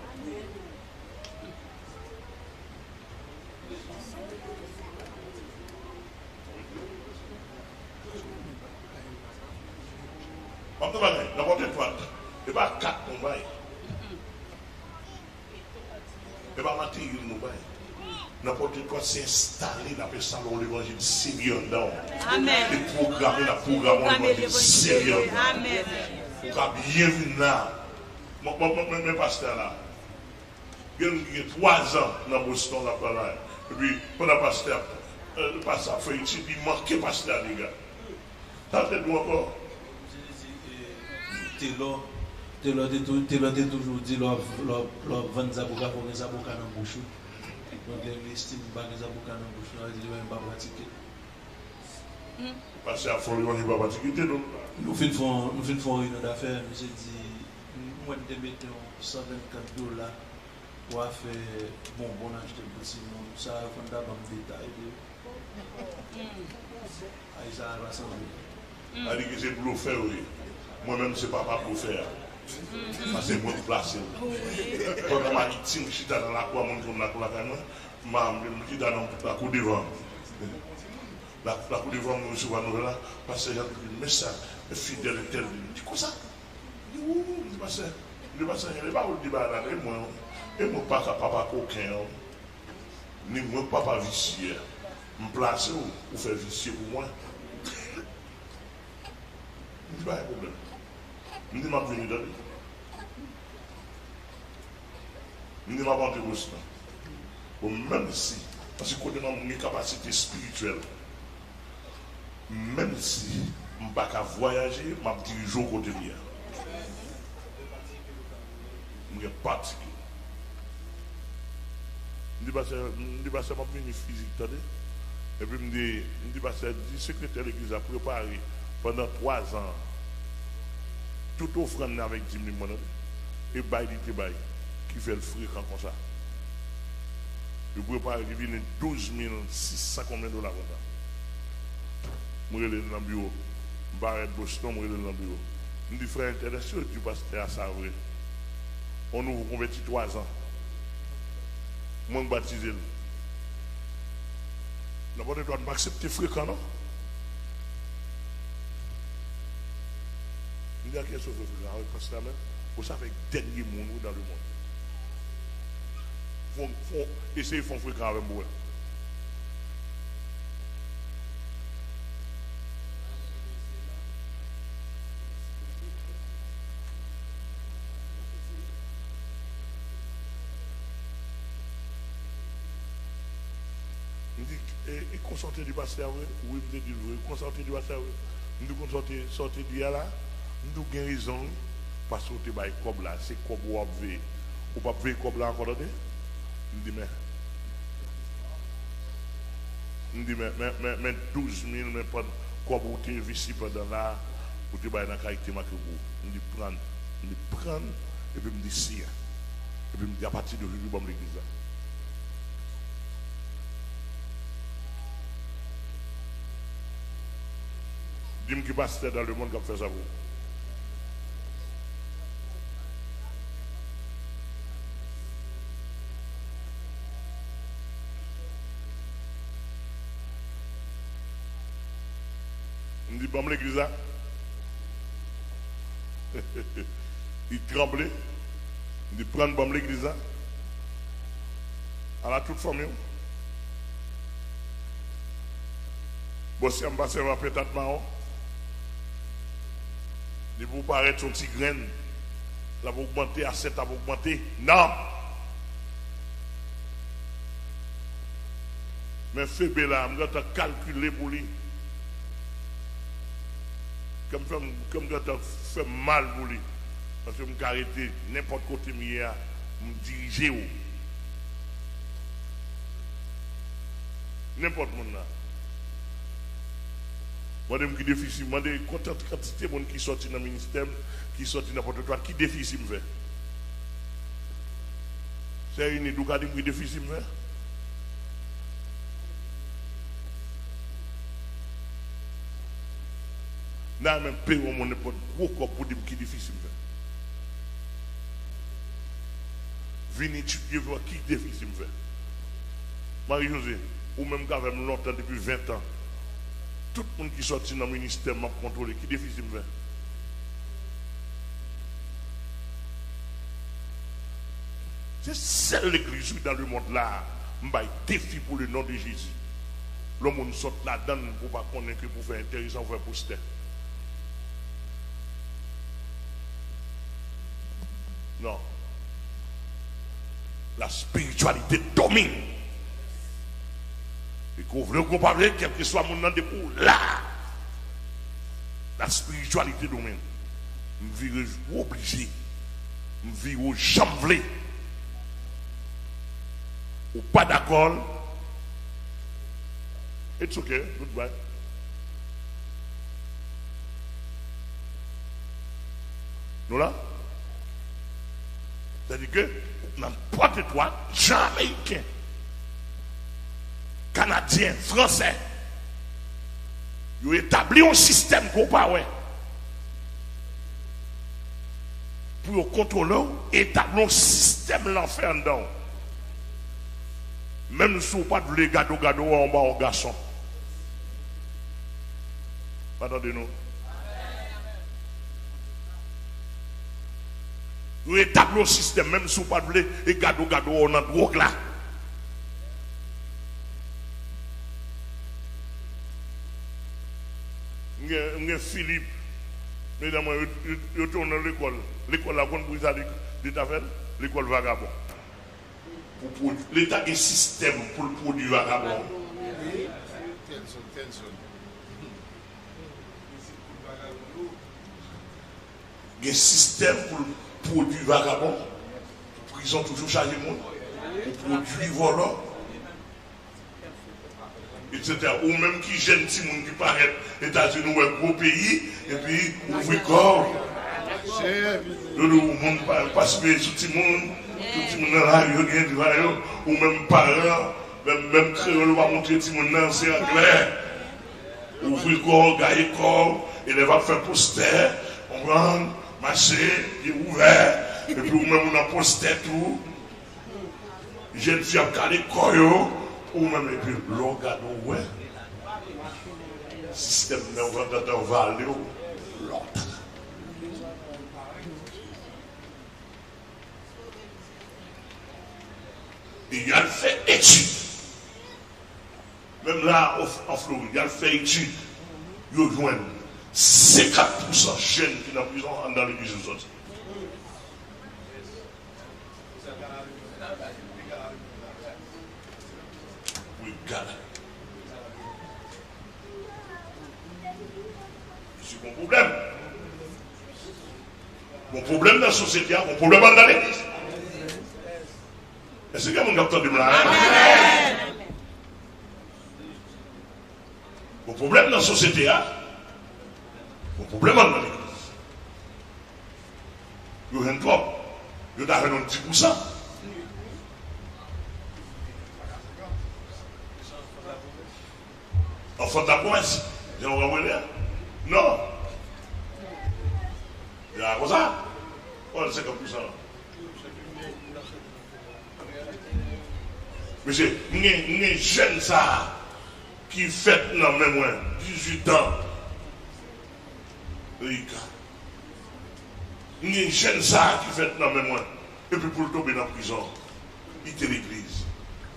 M ap di bagay, nan Pòt Etwal, e pa kat nou bay. E pa materyèl nou bay. Nan Pòtoprens, se enstale n ap enstale yon levanjil serye anndan w. Amèn. E pwograme n ap pwograme yon levanjil serye anndan w. Amèn. Ou ka byen vin la. Mwen, mwen, mwen, mwen, mwen pastè la. Gen, gen twa zan nan Boston l ap travay. Epi, pandan pastè ap, eh, pastè ap fè etid, li manke pastè a dega. Sa te dou ankò. Telò, Telò te tou, Telò te toujou di, lè w ap, lè w ap, lè w ap vann zaboka, fò w gen zaboka nan bouch ou. Donk, lè li estime m pa gen zaboka nan bouch mwen, sa vle di li wè m pa pratike. Pastè a fè yon li pa pratike Telò. Nou fin fè, nou fin fè yon reyinyon dafè, misye di, m wè n te mete yon san vennkat dola pou afè bonbon n achte pou timoun. Sa yo konn ta ban m detay de. Ay, sa a pa sanble. Sa di ke se blofè yo ye. Mwen menm se papa blofè a. Paske mwen k plase l. Pandan m Ayiti, m chita nan lakou a, moun konn lakou lakay mwen, m, m chita nan lakou devan. La, lakou devan, mwen resevwa nouvèl la, pastè Jan di, men sa, men fidèl entèl li. M di, konsa? M di, wi, wi, m di, pastè, m di, pastè Jan, e pa ou l di bagay la, e mwen, e mwen pa ka papa koken an. Ni mwen papa visye. M plase w, ou fè visye pou mwen. M di, pa gen pwoblèm. M di, m ap vini, tande. M di, m ap antre Boston. Bon, menm si, paske kote m an, m gen kapasite espirityèl. Menm si m pa ka vwayaje, m ap dirije w kote m ye a. M gen pati ki. M di pastè, m di pastè, m ap vini fizik, tande. Epi m di, m di pastè, di sekretè legliz la prepare pandan twa zan an tout ofrann nan avèk dim li mwen, tande. E bay li te bay, ki fè l frekan konsa. Yo prepare li vini douz mil sis san konbyen dola konsa. M rele l nan biwo. M parèt Boston, m rele l nan biwo. M di, frè entèl, èske yo di pastè a sa vre? On nouvo konvèti twa zan. Mwen k batize l. Nan Pòtoprens, m pa aksepte frekan, non. M di, a kiyès ou vle frekan? Avèk pastè a menm? Ou sa avèk dènye moun, wi, dans le monde. Fon, fon, eseye fon frekan avè m pou wè. M di, e, e konsa w te di pastè a vre? Wi, m te di l vre. Konsa w te di pastè a vre? M di, konsa w te, sa w te di a la? M di, w gen rezon, wi. Paske w te bay kòb la, se kòb ou w ap veye. Ou p ap veye kòb la ankò, tande? M di, men, m di, men, men, men, men douz mil, men pann kòb ou te envesti pandan la, ou te bay nan kalite makrebo. M di, pran, m di, pran, epi m di, siyen. Epi m di, apati de jodi, ban m legliz la. Di m ki pastè dans le monde k ap fè sa pou ou. M di, ban m legliz la. Li tranble. M di, pran, ban m legliz la. Ala tout fanmi w. Bòs a m pa sèvi a pentat mawon. Depi w parèt yon ti grenn, l ap ogmante, asèt ap ogmante. Non! Men Febe la, m gentan kalkile pou li. Kè m fè m, kè m gentan fè m mal pou li. Paske m ka rete nenpòt kote m ye a, m dirije w. Nenpòt moun nan. Mande m ki defisi, mande kontan kantite moun ki sòti nan ministè m, ki sòti nan Pòtoprens, ki defisi m fè. Sè Enid, ou ka di m ki defisi m fè? N a menm peye yon moun nenpòt gwo kòb pou di m ki defisi m fè. Vin etidye pou wè ki defisi m fè. Marie José, ou menm k avè m lontan, depi ven tan. Tout moun ki sòti nan ministè m, m ap kontwole, ki defisi m fè? Se sèl legliz, wi, dans le monde la, M bay defi pou le non de Jezi. Lè yon moun sot ladann pou pa konnen ke pou fè enteresan ou fè postè. Non. La spiritualité domine. E ke w vle ou ke w pa vle, kèlkeswa moun nan depi w la. La spiritualité domine. M vire ou oblije. M vire ou jan m vle. Ou pa dakò l. It's okay, goodbye. Nou la? Sètadi ke nan pòt etwat, jan Ameriken, Kanadyen, Fransè, yo etabli yon sistèm ke w pa wè. Pou yo kontwole w, etabli yon sistèm lanfè anndan w. Menm si w pa t vle gado gado w anba yon gason. Pa tande non. Yo etabli yon sistèm, menm si w pa t vle, e gado gado w nan dwòg la. M gen, m gen Filip, medam mwen, yo, yo, yo te nan lekòl. Lekòl la, w konn pou ki sa li, li ta fè l? Lekòl vagabon. Pou pwodui, Leta gen sistèm pou l pwodui vagabon. Wi. Tèlson, Tèlson. Gen sistèm pou l pwodui vagabon. Prizon toujou chaje moun. Pou pwodui vòlò. Etsetera. Ou menm ki jèn timoun ki parèt Etazini, ou wè gwo peyi, epi ouvri kò w. Yo di w moun pa, pa sipeyi sou timoun, tout timoun nan lari yo gen dwa yo, ou menm paran, menm, menm kreyòl ou pa montre timoun nan, se anglè. Ouvri kò w, gaye kò w, elèv ap fè postè, konprann, mache, pye ouvè, epi ou menm ou nan postè tou. Jèn fi ap kale kò yo, ou menm epi lè w gade w wè sistèm nan w antantan vale w lòt. E y al fè etid. Menm la, an, an Florid, y al fè etid, yo jwenn senkant pousan jèn ki nan prizon anndan legliz yo sòti. Pou egal. Mesye, gon pwoblèm. Gon pwoblèm nan sosyete a, gon pwoblèm anndan legliz. Èske gen moun k ap tande m la? Amèn. Gon pwoblèm nan sosyete a. Gon pwoblèm anndan legliz. Yo jwenn twòp. Yo ta jwenn yon dis pousan. Enfant de la promesse. Jan w ap rele a? Non. Jan a konsa. Pran senkant pousan. Mesye, m gen, m gen jèn sa a ki fèt nan men mwen, dizuit an. Rika. M gen jèn sa a ki fèt nan men mwen, epi pou l tonbe nan prizon, kite legliz.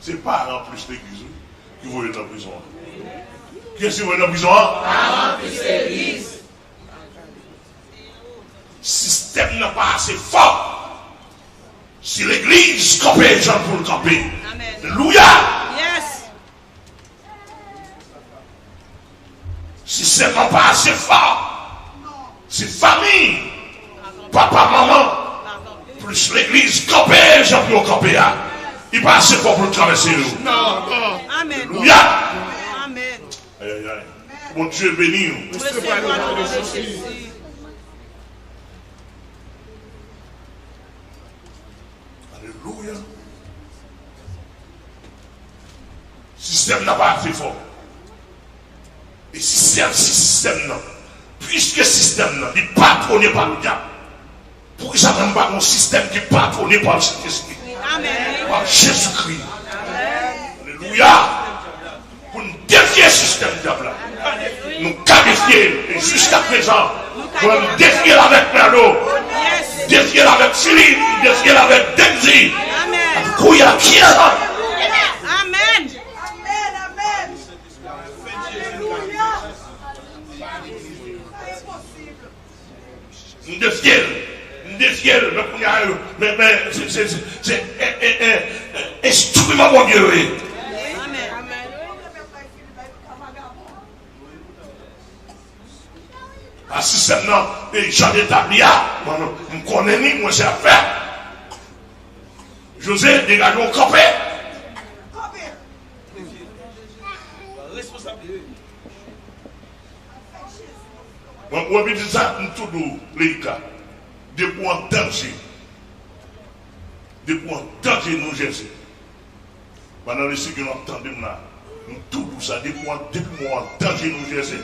Se paran plis legliz, wi, ki voye l nan prizon an. Kiyès ki voye l nan prizon an? Paran plis legliz. Sistèm nan pa ase fò. Si legliz kanpe jan pou l kanpe. Amèn. Alelouya! Yes. Sistèm nan pa ase fò. Si fanmi, papa, manman, plis legliz kanpe jan pou yo kanpe a, li pa ase fò pou l travèse yo. Non, non. Amèn. Alelouya. Amèn. Ay, ay, ay. Bondye beni w. Resevwa nan non de Jezi. Alelouya. Sistèm nan pa ase fò. E sistèm, si sistèm nan, piske sistèm nan, li patwone pa dyab, poukisa menm pa gon sistèm ki patwone pa Sentespri? Amèn. Pa Jezikri. Amèn. Alelouya. Pou n defye sistèm dyab la, nou ka defye l. E jiska prezan, mwen m defye l avèk Mèlo, m defye l avèk Filip, m defye l avèk Denzi. Amèn. Alelouya. Ki nan? Ebyen, se, se, se, se, e, e, e, e, enstriman Bondye yo ye. A sistèm nan, e, jan l etabli a, mwen, m konnen li, mwen se afè. Jose, degaje w kanpe. Mwen, mwen vin di sa, m tou di w, Leika, depi w an danje, depi w an danje New Jersey, pandan Lesenyè ap tande m la, m tou di w sa, depi w an, depi mwen an danje New Jersey,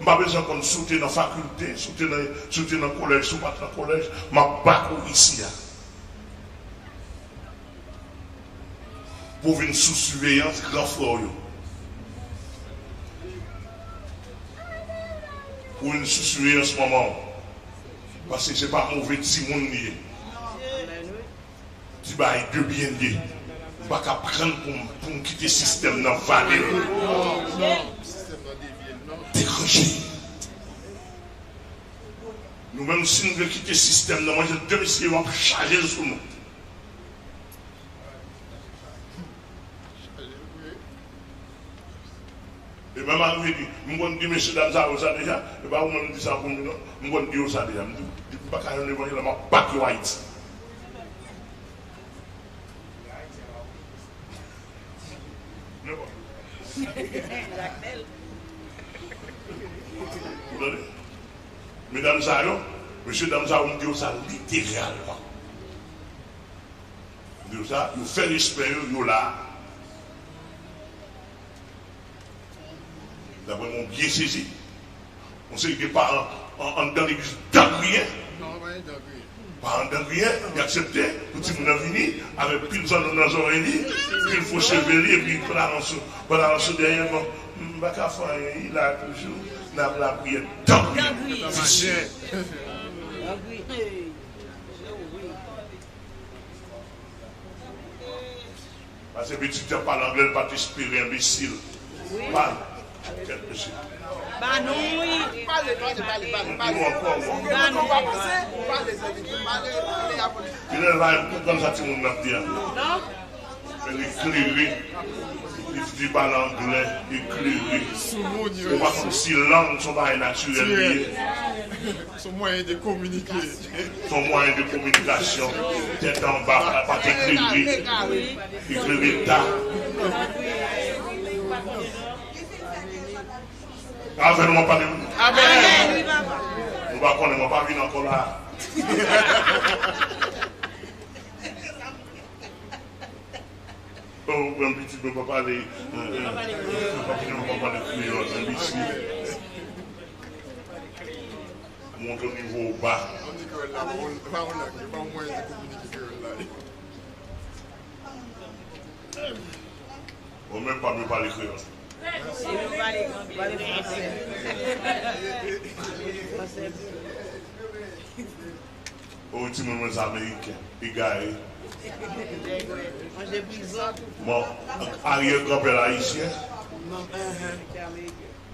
m pa bezwen konn si w te nan fakilte, si w te nan, si w te nan kolèj, si w pa t nan kolèj, m ap bak ou isi a. Pou w vin sou siveyans gran frè w yo. Pou w vin sou siveyans manman w. Paske se pa move timoun li ye. Ti bagay de byen li ye. M pa ka prann pou m, pou m kite sistèm nan vale m. Deranje. Nou menm, si nou vle kite sistèm nan manje, de mesye yo ap chaje l sou nou. E menm arive di, m konn di mesye dam sa yo sa deja, e pa ou menm di sa pou mwen non, m konn di yo sa deja, m di, di m pa ka jwenn levanjil la, m ap bat yo Ayiti. Nenpòt. Ou tande? Medam sa yo, mesye dam sa yo, m di yo sa literalman. M di yo sa, yo fè respè yo, yo la. Daprè mwen, w byen sezi. Yon seri de paran an, anndan legliz dan griyen. Non, pa anndan griyen. Paran dan griyen, y aksepte pou timoun nan vini avèk pil zònòm nan zòrèy li, pil fo cheve li, epi palansou, palansou dèyè, bon, m pa ka fè anyen, li la toujou, n ap lapriyè dan griyen. Visye. Paske pitit jan pale anglè, l pa t espere, enbesil. Pale. Kèt mesye. Ba nou, wi. Pale, pale, pale, pale, pale. Di nou ankò, ankò. Ba nou. Pale, zanmi, pale, pale, pale. Genlè la, m konprann sa timoun nan ap di a. Non. Men li klere. Li di pale anglè, li klere. Ou pa konn si lang se yon bagay natirèl li ye. Se yon mwayen de kominike. Se yon mwayen de kominikasyon. Tèt anba, pa, pa te klere. Li klere ta. Avè nou, mwen pale. Amèn. Nou pa konnen, mwen pa vin ankò la. Bon, mwen pitit mwen pa pale, euh, euh, mwen pa pale kreyòl, enbesil. Monte nivo w ba. Mwen menm pa m yo pale kreyòl. Pale fransè. Pale fransè. O, timoun mwen se Ameriken, egare. Manje prizon. Bon, aryè granpè l ayisyen.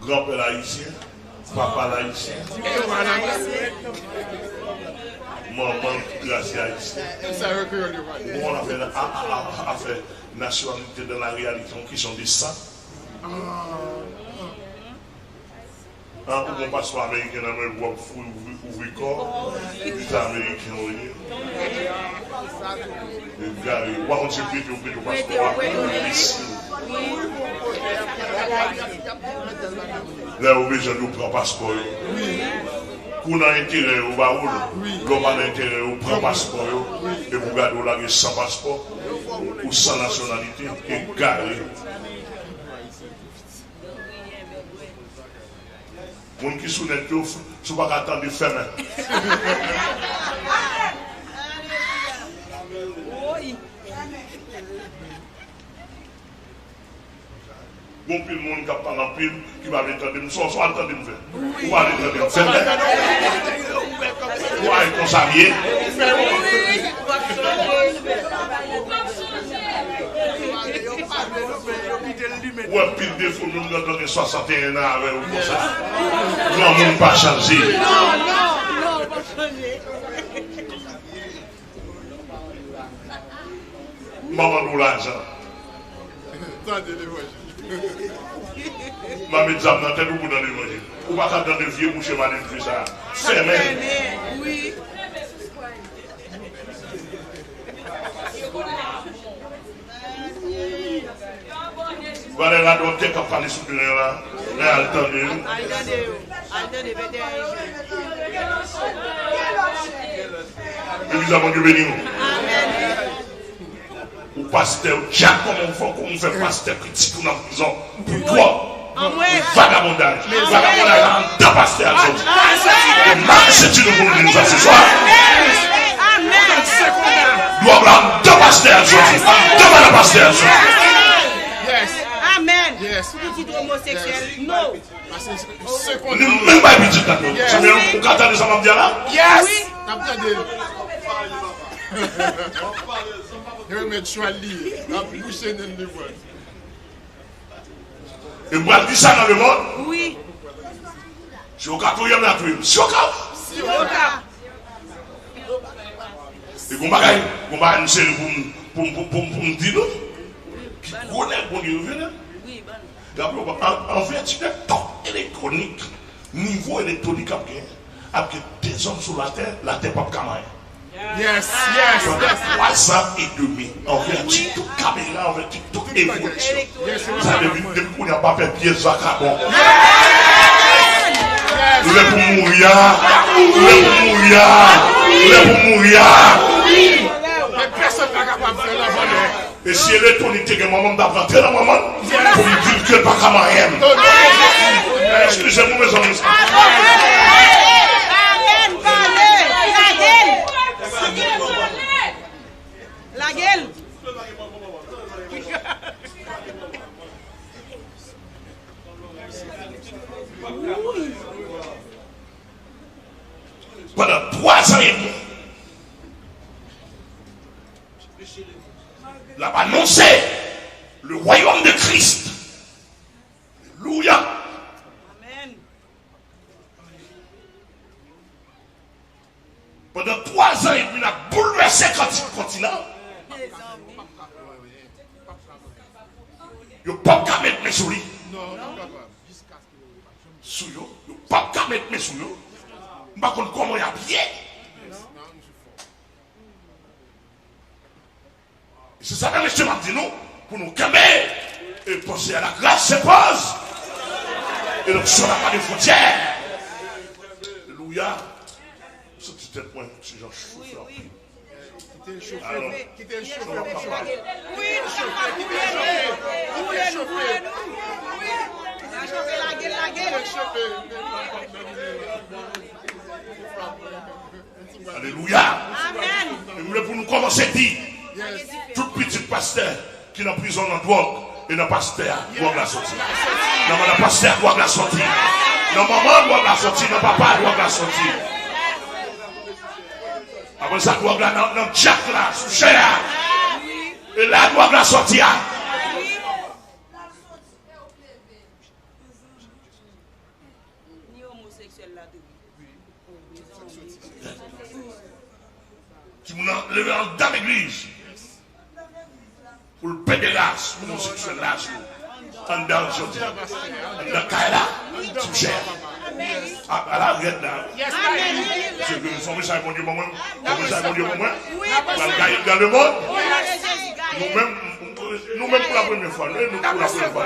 Granpè l ayisyen. Papa l ayisyen. Manman l tou trase ayisyen. Ou konprann afè, a, a, a, afè nasyonalite dan la reyalite, yon kesyon de san. An, ou gon paspò ameriken nan men w, w ap fou ouvri, ouvri kò w, di sa ameriken w ye. Egare, ou pa konn se prete yo prete w paspò a, enbesil. Lè yo bezwen l, yo pran paspò yo. Kou nan enterè yo, yo ba ou l. Lè w pa nan enterè yo, yo pran paspò yo. Epi w gade w lage san paspò, ou san nasyonalite, egare. Moun ki sou nèt yo, si w pa ka tande, fèmen. Gon pil moun k ap pale anpil, ki pa vle tande m. Sa w, sa w al tande m fè? Ou pa vle tande m, fèmen. Ou pa wè konsa m ye? Ou wè pil defo moun nan gen swasanteyen an avè w konsa. Granmoun pa chanje. Non, non, non, pa chanje. M a mande w lajan. Tande levanjil. M a met zam nan tèt ou pou tande levanjil. Ou pa ka tande vye bouch e mande m fè sa. Fèmen. Fèmen, wi. Valè radòtè k ap pale sou teren an la, lè al tande yo. Al tande yo. Al tande, venteyen jen. Legliz la, Bondye beni w. Amèn. Ou pastè, ou dyakon, ou fò kòman ou fè pastè pitit ou nan prizon pou twòp, pou vagabondaj. Vagabondaj la anndan pastè a l soti. E mal soti nou pou nou di nou sa se swa. Dwòg la anndan pastè a l soti. Anndan madan pastè a l soti. Amèn. Pou pitit omoseksyèl, no. Li menm bay pitit la tou. Zanmi an, ou ka tande sa m ap di a la? Wi. N ap tande. Yo remèt chwal li. L ap bouche nen li vwè. E m pral di sa nan lemonn. Wi. Si yo ka touye m, y a touye m. Si yo ka. Si yo ka. E gon bagay, gon bagay m sere pou m, pou m, pou m, pou m, pou m di nou. Ki gwo nèg Bondye revele. Raple w, an, an vèti de top elektwonik, nivo elektwonik ap gen, ap gen de zòm sou latè, latè p ap ka manyen. Yes, yes, yes. Pandan twa zan edmi, an vèti tout kamera, an vèti tout evolisyon. Sa depi, depi kounye a pa fè pyès vakabon. Lè pou mouri a, lè pou mouri a, lè pou mouri a. Men pèsonn pa kapab fè l avan lè. E si elektwonik te gen manman, m t ap rantre nan manman l pou m di l ke l pa ka manyen m. Eskize m, mezanmi. Amèn, pale, lage l. Lage l. Pandan twa zan edmi, l ap anonse le royaume de Christ. Alelouya. Amèn. Pandan twa zan edmi, n ap boulvèse konti-, kontinan. Yo p ap ka met men sou li. Sou yo, yo p ap ka met men sou yo. M pa konn kòman y ap ye. Se sa menm mesye m ap di nou, pou nou kenbe e panse a la grâce se pòz. E donk, si on n'a pas de frontières. Alelouya. M santi tèt mwen, ti jan chofe anpil. Kite l chofe, kite l chofe, kite l chofe. Wi, kite l chofe, kite l chofe. Kite l chofe, lage l, lage l. Kite l chofe. Alelouya. Amèn. E m vle pou nou kòmanse di, tout pitit pastè ki nan prizon nan dwòg, e nan pastè a dwòg la soti. Nan manman pastè a dwòg la soti. Nan manman dwòg la soti, nan papa dwòg la soti. Apre sa, dwòg la nan, nan dyak la, sou chè a. E la dwòg la soti a. Ni omoseksyèl la tou. Timoun nan leve anndan legliz pou l pede ras omoseksyèl la sou anndan jodi a. Anndan kay la, sou chè a. A, ala rèd la. Se ke fò mesaj Bondye ban mwen. Fò mesaj Bondye ban mwen. Pral gaye dan lemonn. Nou menm, nou menm pou lapremyè fwa. Nou pou lapremyè fwa.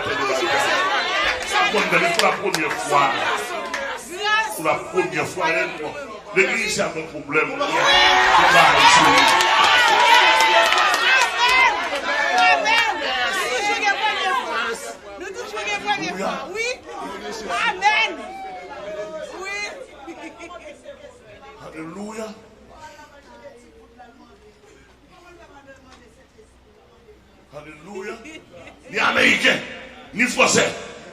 Pou lapremyè fwa. Pou lapremyè fwa. Legliz sa gon pwoblèm. Yo pa al sou li. Nou toujou gen premye fwa. Nou toujou gen premye fwa. Wi. Amèn. Wi. Alelouya. Alelouya. Ni Ameriken, ni Fransè,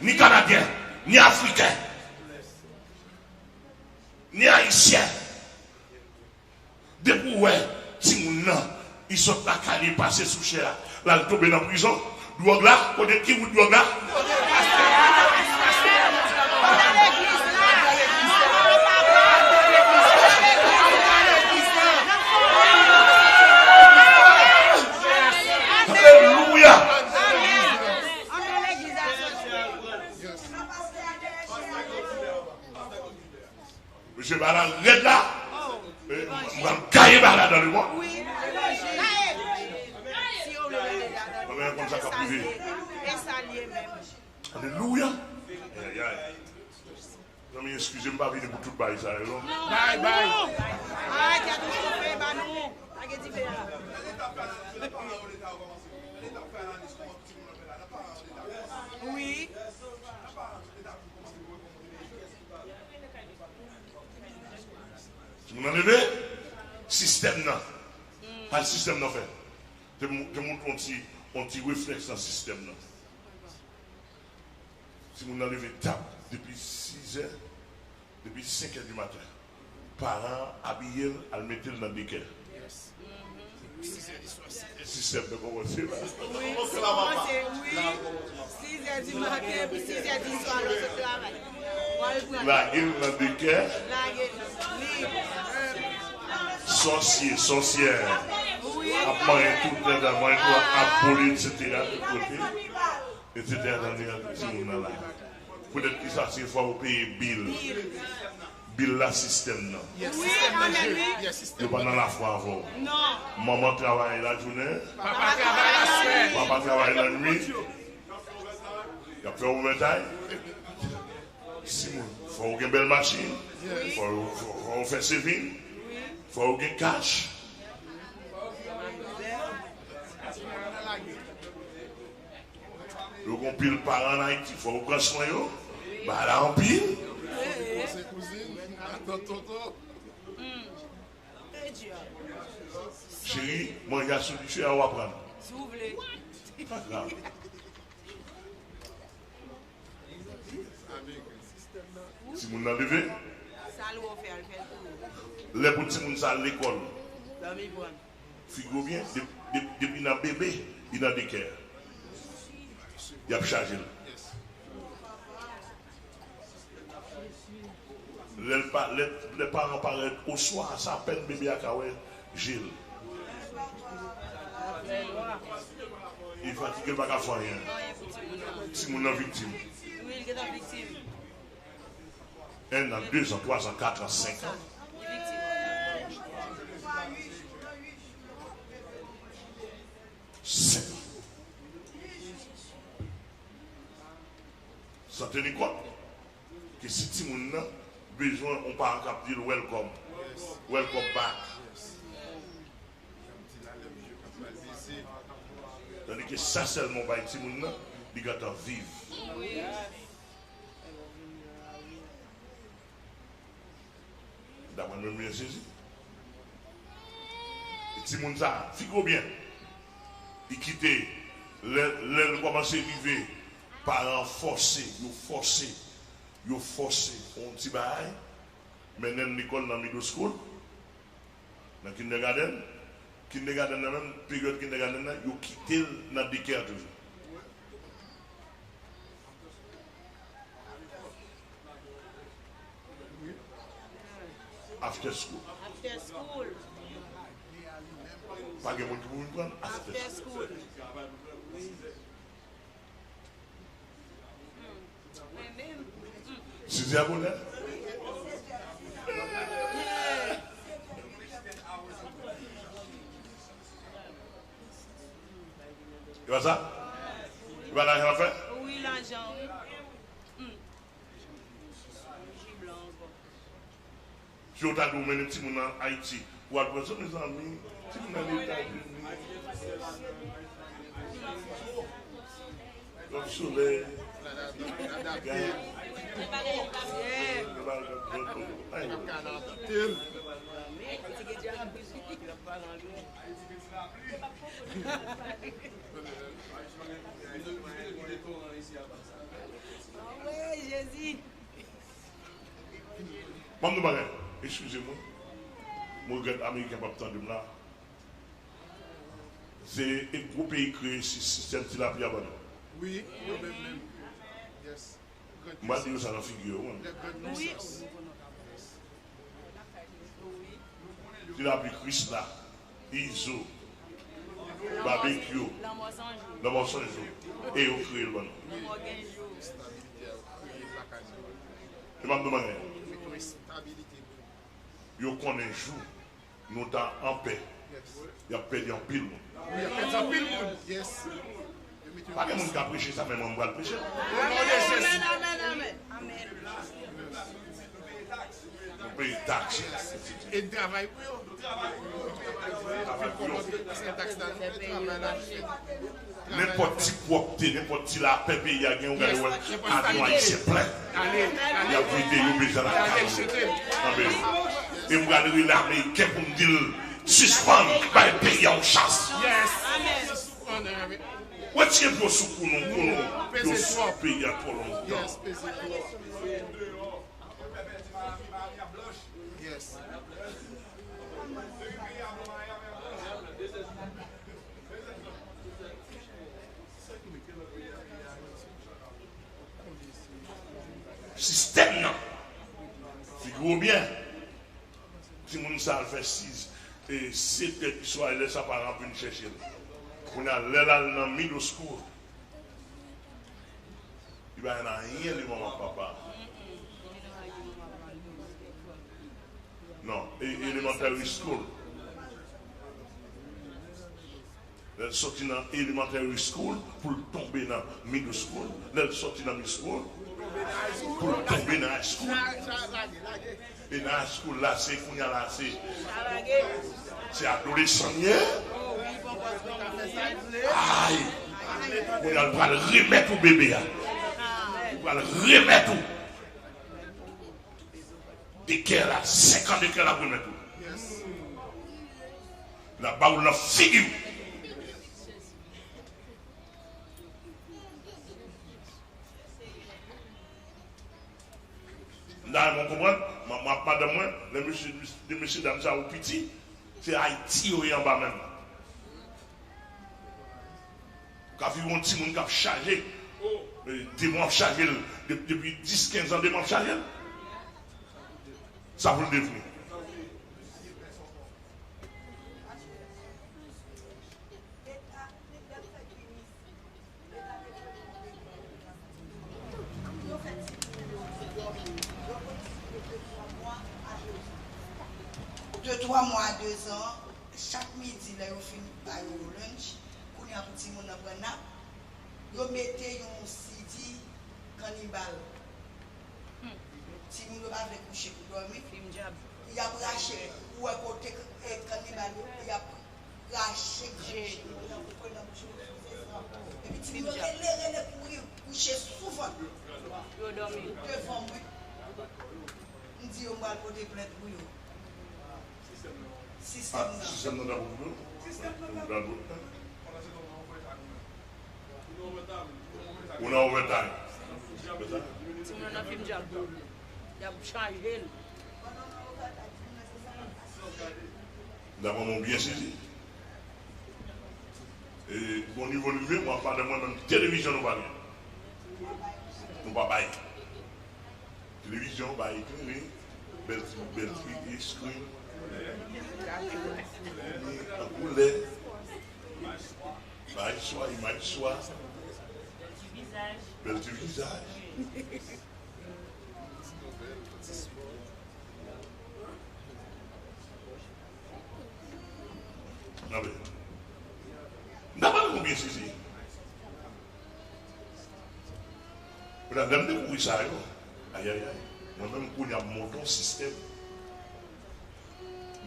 ni Kanadyen, ni Afriken, ni Ayisyen. Depi w wè timoun nan, li sot lakay li pase sou chè a, l al tonbe nan prizon, dwòg la, kote ki wout dwòg la? Ba la rèd la. M pral gaye ba la dan le mond. Wi, se lojik. Si yo vle rele la dan le mond, e sa l ye, e sa l ye menm. Alelouya. Ay, ay, ay. Zanmi, eskize m, pa vini pou tout bagay sa yo, non. Bay, bay. Ay, tèt ou chofe, ba nou. Pa gen dife a. Wi. Timoun nan leve, sistèm nan. Sa sistèm nan fè? Te mou-, te montre yon ti, yon ti reflèks nan sistèm nan. Timoun nan leve tap depi sizè, depi senkè di maten. Paran an abiye l, al mete l nan dekè. Sistèm nan kòmanse la. Wi, kòmanse, wi. Sizè di maten, epi sizè di swa, lè w sot travay. W al pran. Lage l nan dekè. Lage l. Li. Sòsye, sòsyè. Wi. Ap manyen tout, manyen tout, ap bole, etsetera, tout kote. Etsetera, nan men timoun nan la. Poutèt ki sa, se fò yo peye bil. Bil. Bil la, sistèm nan. Wi, sistèm nan, amèn, wi. Yo pa nan lafwa avè w. Non. Manman travay lajounen. Papa travay laswè. Papa travay lannwit. Y ap fè w ouvètay. Timoun, fò w gen bèl machin. Fò, fò, fò w fè saving. Fò w gen kach. Yo gon pil paran ann Ayiti, fò w pran swen yo. Ba la anpil. Cheri, manje a sou dife a, w aprann. Pa grav. Timoun nan leve. Lè pou timoun sa al lekòl. Figi w byen, de-, de-, depi nan bebe, li nan dekè. Y ap chaje l. Lè l pa, lè, lè paran parèt oswa, se apèn bebe a ka wè je l. Li fatige, l pa ka fè anyen. Timoun nan viktim. Un an, deux ans, trois ans, quatre ans, cinq ans. Senk an. San teni kont ke si timoun nan bezwen yon paran k ap di l welcome, welcome back. Tandike sa sèlman w bay timoun nan, li gentan viv. Dapre mwen, mwen sezi. E timoun sa, figi w byen. Li kite, lè, lè l kòmanse rive, paran an fòse, yo fòse, yo fòse fè yon ti bagay, mennen l lekòl nan middle school, nan kindergarten. Kindergarten nan menm, peryòd kindergarten nan, yo kite l nan dekè toujou. After school. After school. Pa gen moun ki pou vin pran after school. After school. Sizi a bonè. E pa sa? E pa lajan w ap fè? Wi, lajan, wi. Si yo ta di w mennen timoun nan Ayiti pou al pran swen, mezanmi, timoun nan Etazini, nan solèy, gade, yo pa gen lòt bagay. Anmwey, Jezi! Ban m di w bagay, eskize mwen. Mwen regrèt Ameriken p ap tande m la. Se gwo peyi kreye si sistèm tilapi a ban nou. Wi, yo menm menm. Yes. M pral di yo sa nan figi yo, wi. Tilapi Krisla, Izo, Babekyou, Lanmò San Jou. E yo kreye l ban nou. E m ap di w bagay. Yo konnen jou nou ta anpè, y ap pèdi anpil moun. Wi, y ap pèdi anpil moun. Yes. Pa gen moun ka preche sa, men mwen m pral preche l. O non de Jezi. Amen, amen, amen. Nou peye taks. E n travay pou yo. Travay pou yo. Paske taks la, nou fè travay la. Nenpòt ti pwòpte, nenpòt ti lapè peyi a gen, ou gade wè avyon ayisyen plen. Ale, Y ap vide yo bezwen lakay yo. Anben, e m pral rele Ameriken pou m di l sispann bay peyi a yon chans. Yes. Sispann, amen. Retire pye w sou kou nou, kou nou. Yo sou peyi a twò lontan. Yes, peze twò. Yes. Sistèm nan. Figure w byen. Timoun sa al fè sis e sèt è di swa, e lè sa paran vin chèche l. Kounye a, lè l al nan middle school, li pa gen anyen li manman papa. Non, e- elementary school. Lè l soti nan elementary school pou l tonbe nan middle school. Lè l soti nan middle school pou l tonbe nan high school. E nan high school la, se kounye a la, se se adolesan l ye. Ay! Kounye a l pral remèt ou bebe a. Li pral remèt ou. Dekè la, senk an dekè la pou remèt ou. L ap ba ou l nan figi w. M ta renmen w konprann, m ap madanm mwen, lè mesye, de mesye dam sa yo piti, se Ayiti yo ye anba menm. Ou ka viv yon timoun k ap chaje, e, depi w ap chaje l, de- depi dis, kenz an, depi w ap chaje l, sa pou l devni. De twa mwa a dezan, chak midi lè yo fin ba yo lunch, kounye a pou timoun nan pran nap, yo mete yon CD Kannibal. Timoun yo pa vle kouche pou dòmi. Y ap rache, ou wè kote kannibal yo, y ap rache je yo nan bouch yo. Epi timoun yo rele, rele, kouri, kouche sou vant yo devan mwen. M di yo m pral pote plent pou yo. Sistèm nan. Sistèm nan ta pou vle. Ou nan overtime. Timoun nan fim djab tou. Y ap chaje l. Daprè mwen, byen sezi. E bon nivo n rive, mwen ap pale mwen menm, televizyon nou pa gen. Nou pa bay. Televizyon pa eklere, bèl ti, bèl ti screen. An koulè. Imaj swa, imaj swa. Bèl ti vizaj. Anben, m ta pale konbyen sezi. Kounye a, lè m dekouvri sa yo, ayayay, mwen menm kounye a m monte yon sistèm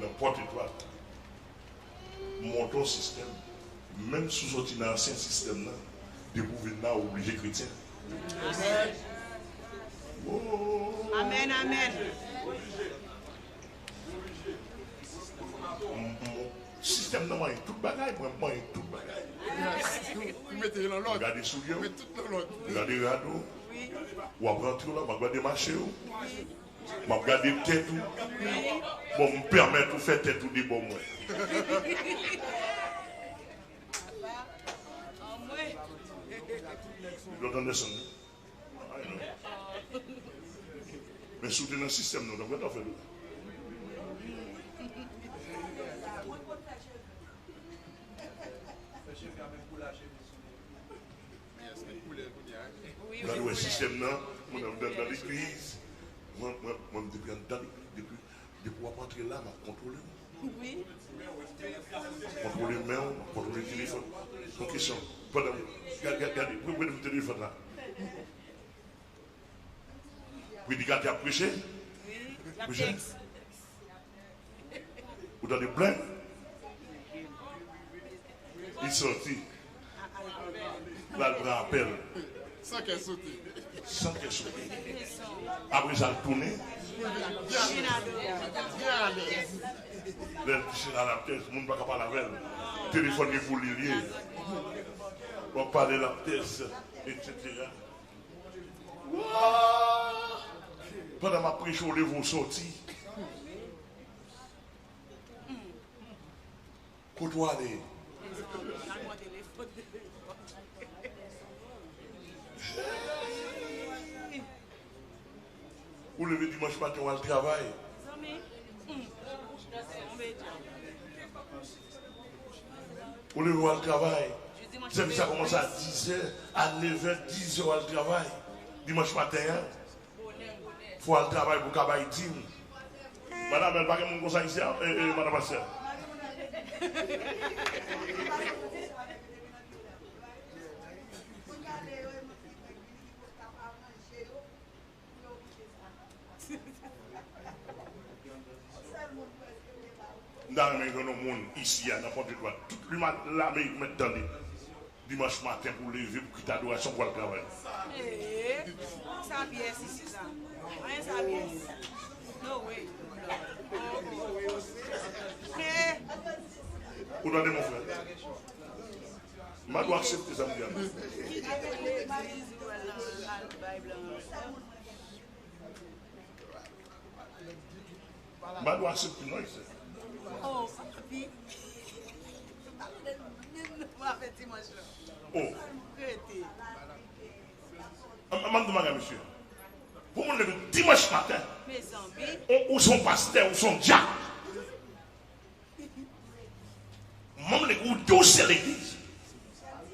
nan Pòtetwal. M monte yon sistèm. Menm si w soti nan ansyen sistèm nan, depi w vin la, w oblije kretyen. Amèn. Amèn, amèn. M- m- Sistèm nan manyen tout bagay, mwen m manyen tout bagay. Ou mete yo nan M lòd. gade soulye w, Mete tout nan lòd. m gade rad ou, w ap rantre w la, m ap gade mache w, m ap gade tèt ou. Bon, m pèmèt ou fè tèt ou debò mwen. Lòt an desann. Men si w te nan sistèm nan, w t ap gentan fè l wi. Gade wè sistèm nan, mwen nan, nan, nan legliz, mwen, mwen, mwen depi anndan legliz, depi, Depi w ap antre la, m ap kontwole w. Wi. M ap kontwole men w, m ap kontwole telefòn. Yon kesyon. Pandan, gade, gade, gade, pran, pran telefòn la. Predikatè ap preche? Wi, l ap preche. Tèks. Ou tande plenn? Li sòti. L al pran apèl. San kè sote. San kè sote. Apre sa, l tounen. Lè l touche la, l ap tès, moun pa ka pale avè l. Telefòn gen pou li l ye. W ap pale, l ap tès, etsetera. Wa! Pandan m ap preche, w leve, w sòti. Kote w ale? Ou leve dimanch maten, w al travay. Ou leve, w al travay. Sèvis la kòmanse a dizè, a nevè, dizè, w al travay. Dimanch maten an, fò w al travay pou w ka bay dim. Madanm, pa gen moun konsa isi a, e, e, madanm pastè. M ta renmen jwenn yon moun isi a, nan Pòtoprens, tout limanite Lamerik mèt tande. Dimanch maten pou w leve, pou w kite adorasyon, pou w al travay. Ee, sa pyès isi la. Anyen sa pyès. No way. Ee. Ou tande, mon frè? M pa dwe aksepte sa m di a non. Kite legliz ou al nan, al bay blan an. M pa dwe aksepte non, isi. Oh, papi. M pa konnen menm nou pa fè dimanch lan. Oh. Rete. An, an, m ap di w bagay, mesye. Pou moun leve dimanch maten, mezanmi, ou, ou se yon pastè, ou se yon dyak. Manm legliz, ou di w se legliz.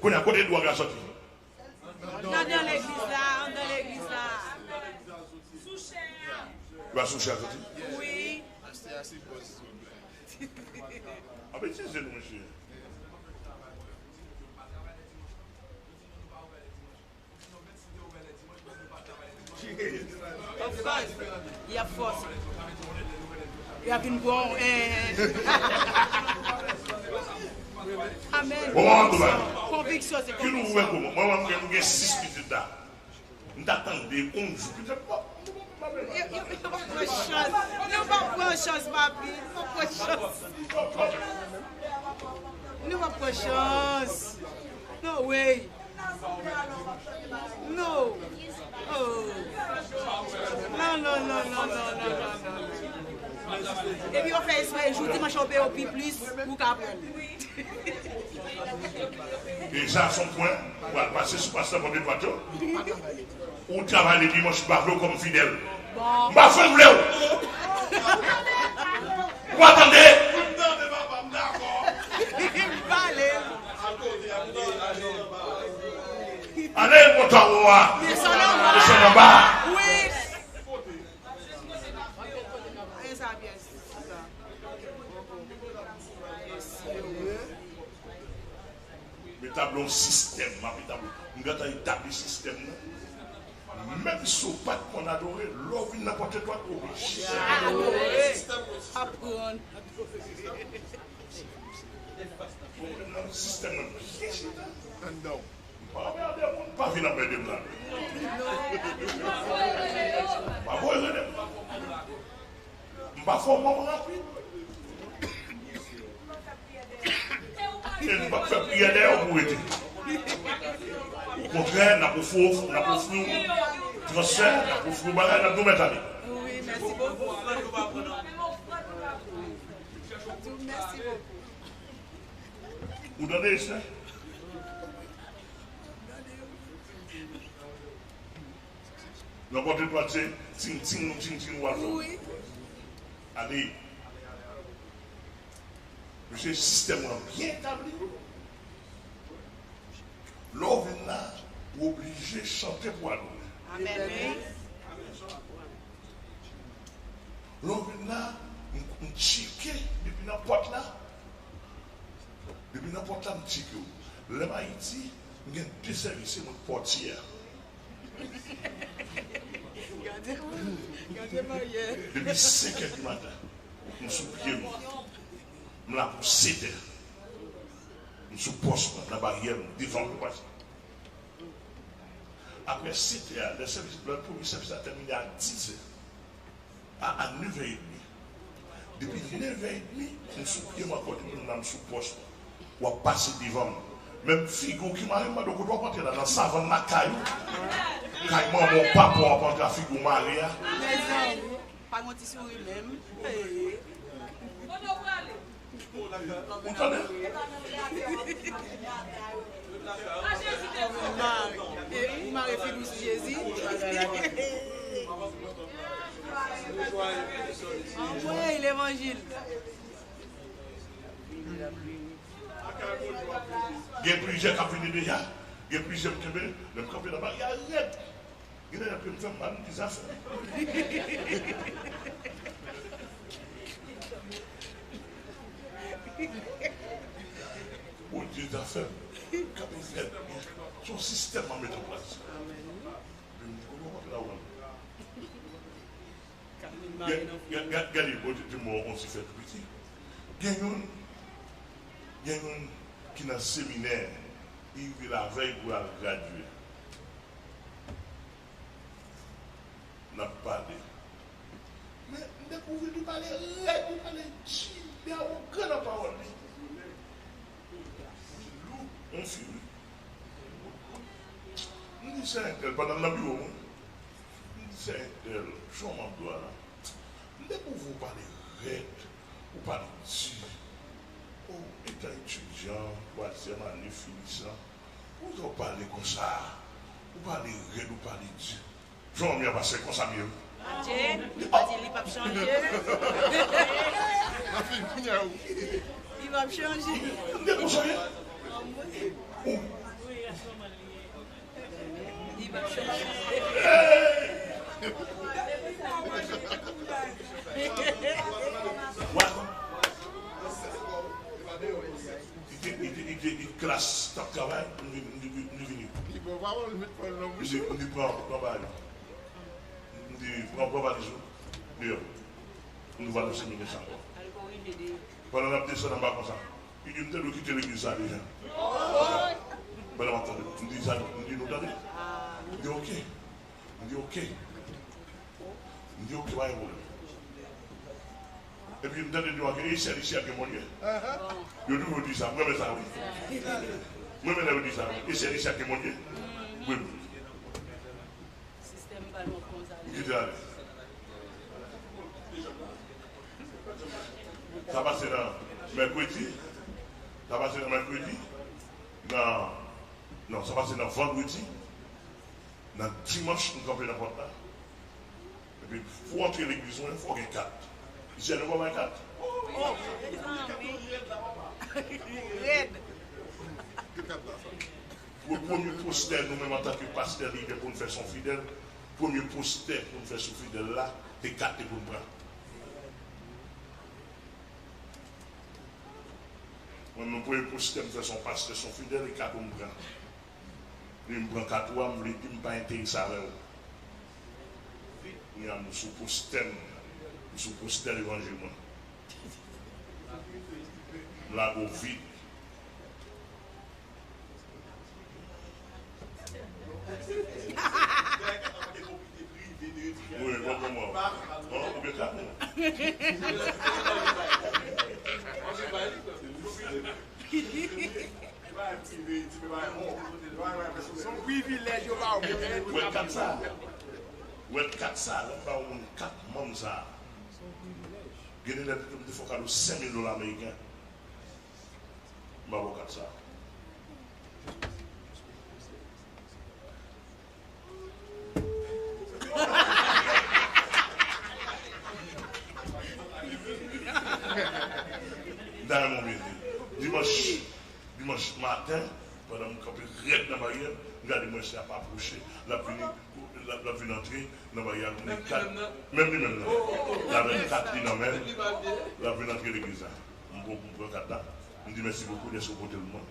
Kounye a, kote dwa a soti? Anndan legliz la, anndan legliz la. Dwa sou chè a soti? Wi. Pastè a se bòs. Ap itilize nou, mesye. Of course, y ap fòse. Y ap vin bon, eh. Amen. Bon, an tou bagay. Konviksyon se konviksyon. Ki nou wè kòman? Mwen, mwen, mwen gen sis pitit la. M ta tande yon jou, petèt, bon. Yo, yo, yo p ap pran chans. Nou p ap pran chans, papi. Nou p ap pran chans. Nou p ap pran chans. No way. No. Oh. Non, non, non. Epi yo fè espre jou dimanch yo peye yo pi plis pou w ka pran. E sa se yon pwen pou al pase sou pastè Pòtoprens yo. Ou travay le dimanch, m pa vle w kòm fidèl. M pa vle w. Ou pa tande? M pale. Ale, monta ou a. Desann anba. Wi. M etabli yon sistèm, m ap etabli, m gentan etabli sistèm nan. Menm si w pa t konn adore, lè w vin nan Pòtoprens, ou oblije. Aprann. Sistèm nan byen chita. Anndan. M pa anmède moun, pa vin anmède m la. Pa voye rele m. M pa fè w mò rapid. E nou p ap fè priyè dèyè w pou w rete. Okontrè, n ap ofri w, n ap ofri w transfè, n ap ofri w bagay, n ap di w mèt ale. Wi, mèsi bokou. Mèsi bokou. Ou tande, Esther? Nan Pòtoprens se ting ting, ting ting, w al fè. Wi. Ale. Mesye, sistèm lan byen etabli. Lè w vin la, ou oblije chante pou adore. Amèn. Lè w vin la, M, m tcheke depi nan pòt la. Depi nan pòt la, m tcheke w. Lè m Ayiti, m gen de sèvis, se mwen k pòtyè a. Gade, gade maryè. Depi senk è di maten, m sou pye m. M la pou sèt è. M sou pòs mwen, nan baryè m, devan pou pase. Apre sèt è a, lè sèvis, lè premye sèvis la tèmine a dis è, a, a nèf è edmi. Depi nèf è edmi, m sou pye m ankò, depi m la m sou pòs mwen. W ap pase devan m. Menm figi w ki mare m, mande w kote w ap antre la, nan savann lakay ou, kay manman w, papa w ap antre a figi w mare a. Mezanmi, pa gen ti souri menm. Hey. Ou tande? Mare, e, ou mare figi w sou Jezi. Anmwey, levanjil. Gen plizyè k ap vini deja. Gen plizyè m kenbe. Lè m kanpe nan baryè a rèd. Gen nèg ap fè m mal, m di zafè. Bondye zafè m. Kanpe rèd. Se yon sistèm m ap mete an plas. Epi m di, "Kòman w ap la w?" Gade, gade, gade, Bondye di m yon ti fè tou piti. Gen youn, gen youn ki nan seminè, li rive lavèy pou l al gradye. N ap pale. Men, m dekouvri li pale rèd, li pale di, li awogan nan pawòl li. Li lou, yon firi. M di, "Sè entèl," pandan m nan biwo m, m di, "Sè entèl, jan w ap dwa la. M dekouvri w pale rèd, ou pale di. O, etan etidyan, twazyèm ane finisan, poukisa w pale konsa? Ou pale rèd, ou pale di." Jan w ap pase konsa m ye wi. Adje, li pa di li p ap chanje. Li p ap chanje. M te konsa ye. Li p ap chanje. Li te, li te, li te, li klas t ap travay, m vin, m vin, m vin vini. Li pran pawòl, li met pawòl nan bouch. M di, m di, pran, pran bagay yo. M di, pran, pran valiz ou. Deyò. M di, va nan seminè sa ankò. Pandan n ap desann anba konsa, li di, m te dwe kite legliz sa deja. Pandan m ap tande, m di, sa, m di, nou tande? M di, oke. M di, oke. M di, oke, pa gen pwoblèm. Epi m tande di w, e syèl isi a gen Bondye. Yo toujou di sa, m renmen sa wi. M renmen lè yo di sa wi. E syèl isi a gen Bondye. Wi. M kite ale. Sa pase nan mèkredi. Sa pase nan mèkredi. Nan, non, sa pase nan vandredi. Nan dimanch, m kanpe nan pòt la. Epi, pou w antre legliz mwen, fò w gen kat. Isi a, nou pa bay kat. Oh, mezanmi. Rèd. Pou premye postè, nou menm antanke pastè lidè pou n fè son fidèl, premye postè pou n fè sou fidèl la, te kat te pou n pran. Mwen menm, premye postè m fè son pastè, son fidèl, e kat pou m pran. Li m pran kat ou a, m vle di m pa enterese avè w. Kounye a, m sou postè m, m sou postè levanjil mwen. M lage w vid. Wi, bon, bon, bon. Bon, ou gen kat mwen. Se yon privilèj yo ba w pou w. Wè kat sa. Wè kat sa, lè m ba w moun kat manm sa. Gen de lè m te fè w kado senk mil dola ameriken. M ba w kat sa. M ta renmen w byen di. Dimanch, dimanch maten, pandan m kanpe rèd nan baryè, m gade mwen se ap apwoche. L ap vini, L ap, l ap vin antre nan bagay la, li kat, menm li menm nan. L avèk kat li nan men l, l ap vin antre legliz la. M pran, m pran kat la, m di mèsi bokou dèske w pote l mwen.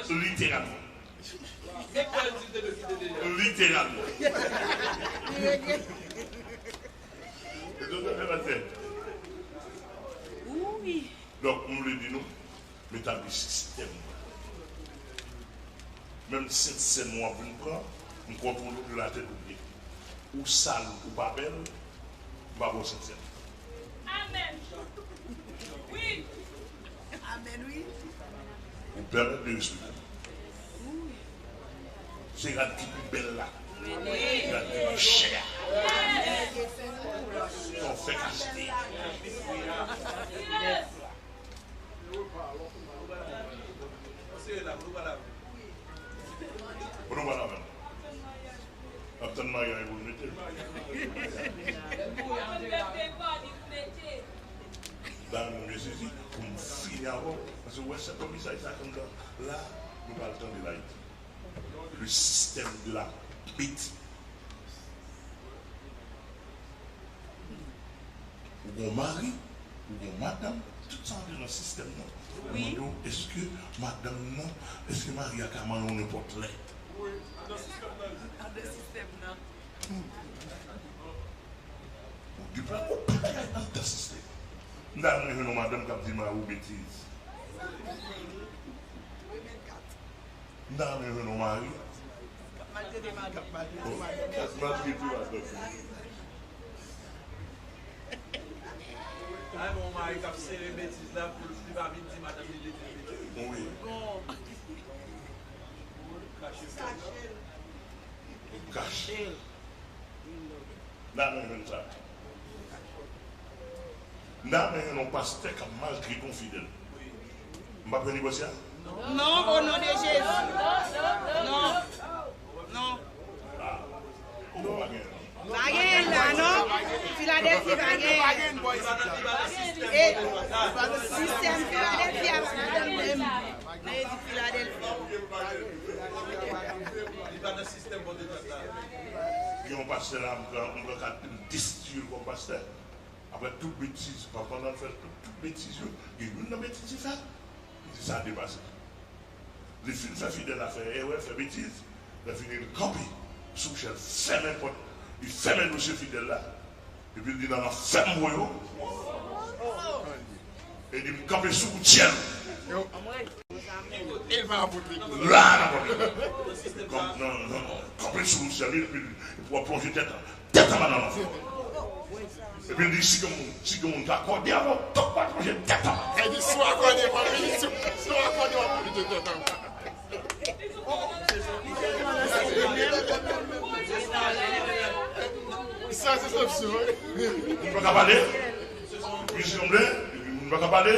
Literalman. Literalman. Donk, m vle di nou, m etabli sistèm mwen. Menm Sentsèn w ap vin pran, m kontwole w de latèt o pye. Ou sal, ou pa bèl, m pa ba w Sentsèn. Amèn. Wi. Amèn, wi. Ou pèmèt de respekte m. Se rad ki pi bèl la. Rad ki pi chè a. Sa w fèk achte. Pou nou pa lavé. N ap tann maryaj pou l mete l. Ba nou mesye, pou m fini avè w, paske w wè sèt komisarya sa k anndan la, nou pral tande l Ayiti. Le système de la bêtise. Ou gon mari, ou gon madanm, tout sa antre nan sistèm nan. Ou mande w, èske madanm nan, èske mari a ka manyen w nenpòt lè? Andedan sistèm nan. Ou di pa, ou pa ka andedan sistèm. M ta renmen jwenn yon madanm k ap di mari w betiz. M ta renmen jwenn yon mari. K ap maltrete madanm. K ap maltrete madanm. Ay, bon, mari k ap sere betiz la pou li pa vin di madanm li betiz. Wi. Bon. Kache l. Kache l. N a renmen sa. N a renmen yon pastè k ap maltrete yon fidèl. M p ap pran negosye a? Non, o non de Jezi. Non. Non. Ah. Non, pa gen. Pa gen la, non. Filadèlfi pa gen. E, sistèm Filadèlfi a pa ladan menm. Nan Filadèlfi. Li pa nan sistèm bon de tèt la. Gen yon pastè la, m pran, m pran kat, m destitye l kòm pastè. Apre tout betiz, pandan l fè tout, tout betiz yo, gen youn nan betiz li fè, li di sa depase. Li fin fè fidèl la fè erè, fè betiz, lè fini li kanpe sou chè l, fèmen pòt, li fèmen dosye fidèl la, epi li di nan lanfè m voye w. E li di m kanpe sou wout syèl. E l pa apot li. La, nan apot li. Kòm nan, nan, nan, kanpe sou wout syèl, epi w ap plonje tèt an. Tèt anba nan lanfè. Epi l di, si gen moun, si gen moun k akòde avè w, tout pral plonje tèt anba. E di, si w akòde, w ap, si, si w akòde, w ap plonje tèt anba. Sa se solution, wi. Moun pa ka pale, vizyon vle, epi moun pa ka pale,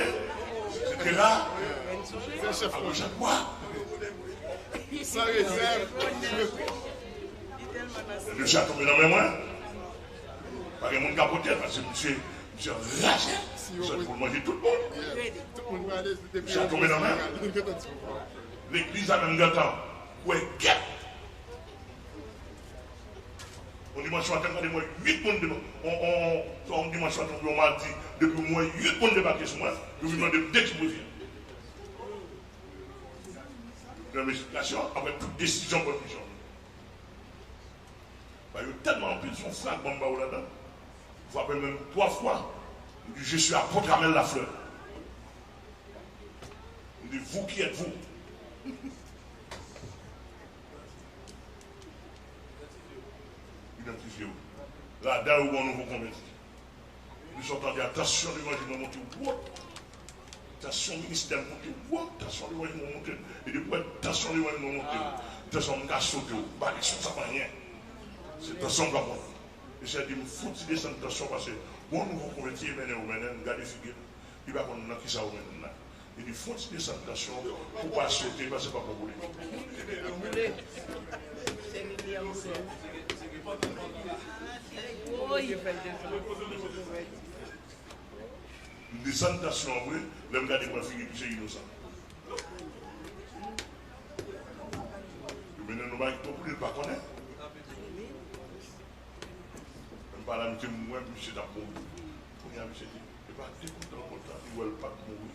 etsetera. Fè chèf. Agoch adwat. San rezèv. Mesye a tonbe nan men mwen. Pa gen moun ka pote l, paske misye, misye anraje. Misye pou l manje tout moun. Misye a tonbe nan men mwen. Legliz la menm gentan kwè gèt. On dimanch maten, m gade m wè uit moun deba-, on, on, on, on dimanch maten, on madi, depi m wè uit moun debake sou mwen, yo vin mande m de ki pou vin. Nan esplikasyon, apre tout desizyon, pran desizyon. Ba yo tèlman anpil, se yon fragman m ba yo ladan. Frape menm twa fwa. M di, je suis apôtre Amel Lafleur. M di, vous, qui êtes-vous? Idantifye w. Ladan yo gon nouvo konvèti. Li sot tande a, tansyon levanjil mwen monte wo. Tansyon ministè m monte wo. Tansyon levanjil mwen monte. E depi w wè tansyon levanjil mwen monte, tansyon m ka sote w. M pa gen sou sa pa anyen. Se tansyon m ka monte. Mesye a di m, fouti desann tansyon paske gon nouvo konvèti e mennen ou mennen m, gade figi l. Li pa konn nan kisa ou mennen l la. Li di, fè yon ti desann tansyon pou pa sote, paske pa bon pou li. M Desann tansyon an vre, lè m gade pran figi misye inosan. Yo mennen nou bay kòb pou li, l pa konnen. Lè m pale a misye, m wè misye t ap mouri. Kounye a misye di, e pa dekontan kontan, li wè l p ap mouri.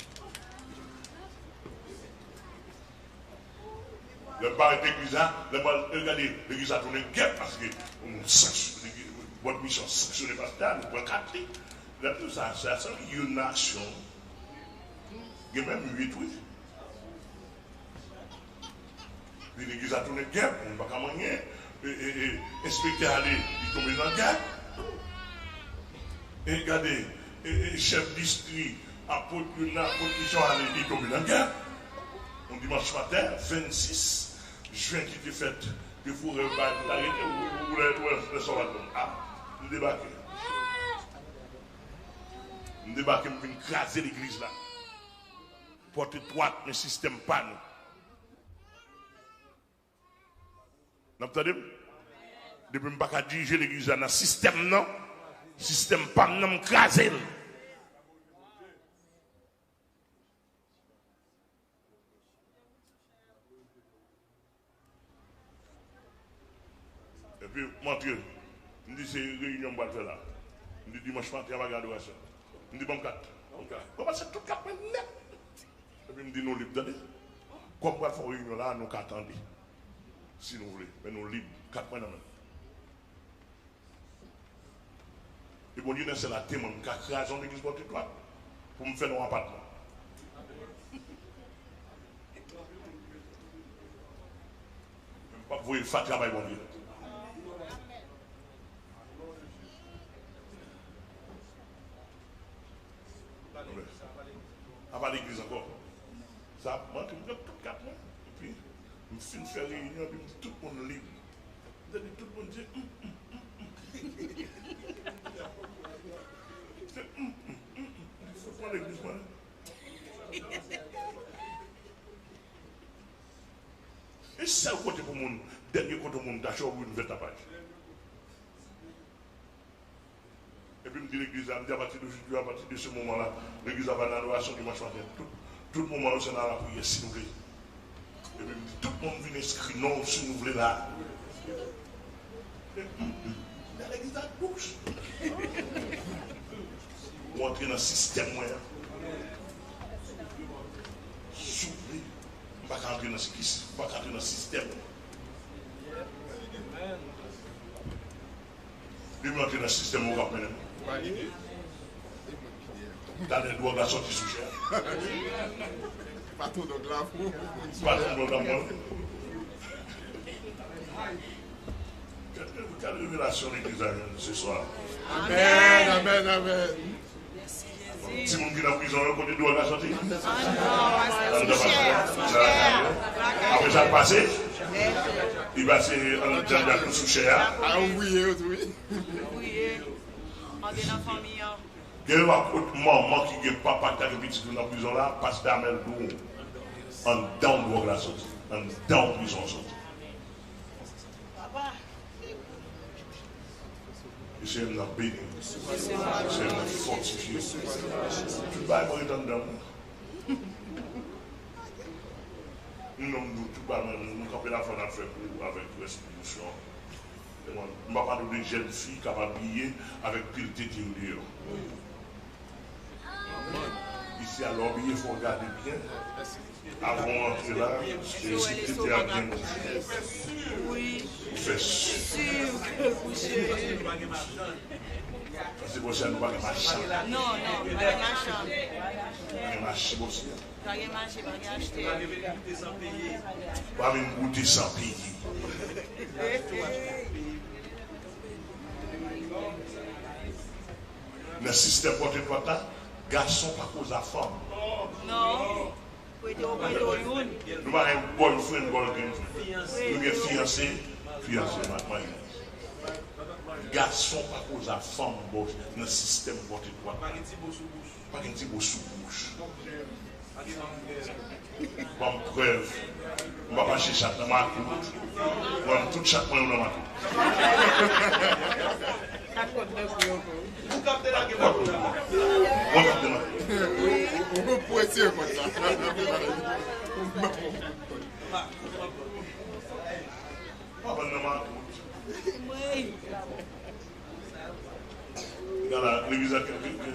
Lè m parèt legliz la, lè m al gade legliz la tounen gèp, paske yon sanksyon, bòd misyon sanksyone pastè a, nou pran kat li. Lè m di w sa, sa, sa youn nan aksyon. Gen menm uit, wi. Li legliz la tounen gèp, moun pa ka manyen. E, e, e, enspektè ale, li tonbe nan gèp. E gade, e, e, chèf distri, apot youn nan apot misyon ale, li tonbe nan gèp. Yon dimanch maten, vennsis jen ki te fèt, te foure bay pou ta rete, ou, ou, ou lè, ou lè, lè sa w al konn. A, m debake. M debake, m vin kraze legliz la. Pòt etwat, men sistèm pa nou. N ap tande m? Depi m pa ka dirije legliz la nan sistèm nan, sistèm pa m nan, m kraze l. Epi m antre, m di se reyinyon m pral fè la. M di dimanch maten an pa gen adorasyon. M di ban m kat. Ban m kat. Mwen pase tout kat mwen nèt. Epi m di nou lib, tande. Kòm pral fè yon reyinyon la, nou ka tande. Si nou vle, men nou lib, kat mwen nan men m. E Bondye nan syèl la temwen m, m ka kraze yon legliz Pòt Etwat pou m fè l yon apatman. M p ap voye fatra bay Bondye. Apa legliz ankò. Sa ap manke m pran tout kat mwen. Epi, m fin fè reyinyon, epi m di tout moun lib. M te di tout moun di, "Hum, hum, hum, hum." Se, "Hum, hum, hum, hum." M di, "Fout mwen legliz mwen." E sèl kote pou moun, dènye kote moun ta chè ouvri yon nouvèl tapaj. Epi m di legliz la, m di, "Apati de jodi a, apati de se moman la, legliz la pa nan adorasyon dimanch maten. Tout, tout moman yo se nan lapriyè, si nou vle." Epi m di, "Tout moun vin enskri non w si nou vle la." E, mm, mm, nan legliz la douch. Ou antre nan sistèm mwen an. Si w vle, m pa ka antre nan, m pa ka antre nan sistèm. Li mwen ki nan sistèm ou k ap mennen m. Talè dwòg la sòti sou chè a. Patwon dwòg la pou. Patwon dwòg la pou. Kèl, kèl revelasyon legliz la jwenn se swa. Amèn, amèn, amèn. Timoun ki nan prizon yo, kote dwòg la sòti? Anndan pastè. Apre sa l pase, li pase anndan dyakou sou chè a. A, ou priye yo tou, wi. Priye. Antre nan fanmi an. Gen yon apot manman ki gen papa ki ta gen pitit li nan prizon la, pastè Amèl di w, anndan w dwòg la sòti, anndan w prizon an sòti. Ke Senyè m nan beni w. Ke Senyè m nan fòtifye w. Tout bagay mwen ret anndan mwen. M nan m di w, tout bagay mwen, nou kanpe la fò n ap fè pou ou avèk rès pwomosyon an. M pa pale w de jèn fi k ap abiye avèk pil tete yo deyò. Isi a, lè w abiye, fò w gade byen. Avan w antre la, e si tete a byen kouche. Ou fè si. Paske bòs la, nou pa gen machann. Non, non, nou pa gen machann. Pa gen mache bòs la. Pa gen mache, pa gen achtè. Pa vin goute san peye. Nan sistèm pòt etwat la, gason pa koz a fanm. Non. Prete w, prete w youn. Nou pa gen boyfriend, girlfriend. Nou gen fiyanse, fiyanse, ma-, marye. Gason pa koz a fanm, bòs, nan sistèm pòt etwat la. Pa gen ti bo sou bouch. Ban m prèv. M pa mache chat nan makout. Mwen, tout chat mwen yo nan makout. Ou k ap delage makout la. Mwen k ap delage. Tire kòd la. Pa ban nan makout. Gala, legliz la, ke, ke, ke,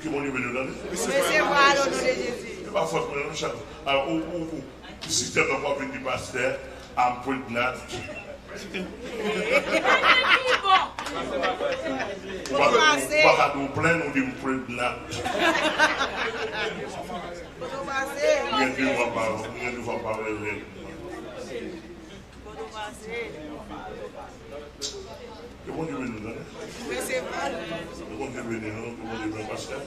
ke Bondye beni w, tande? Mesye, o non de Jezi. E pa fòt mwen, non, chak. A, ou, ou, ou, sistèm nan, w ap vin di pastè, I'm pregnant. Ou pa, ou pa ka di w plenn, ou di m pregnant. Gen de mwa pa, gen de fwa pa wè règ. Ke Bondye beni nou, tande? Ke Bondye beni nou, ke Bondye beni pastè.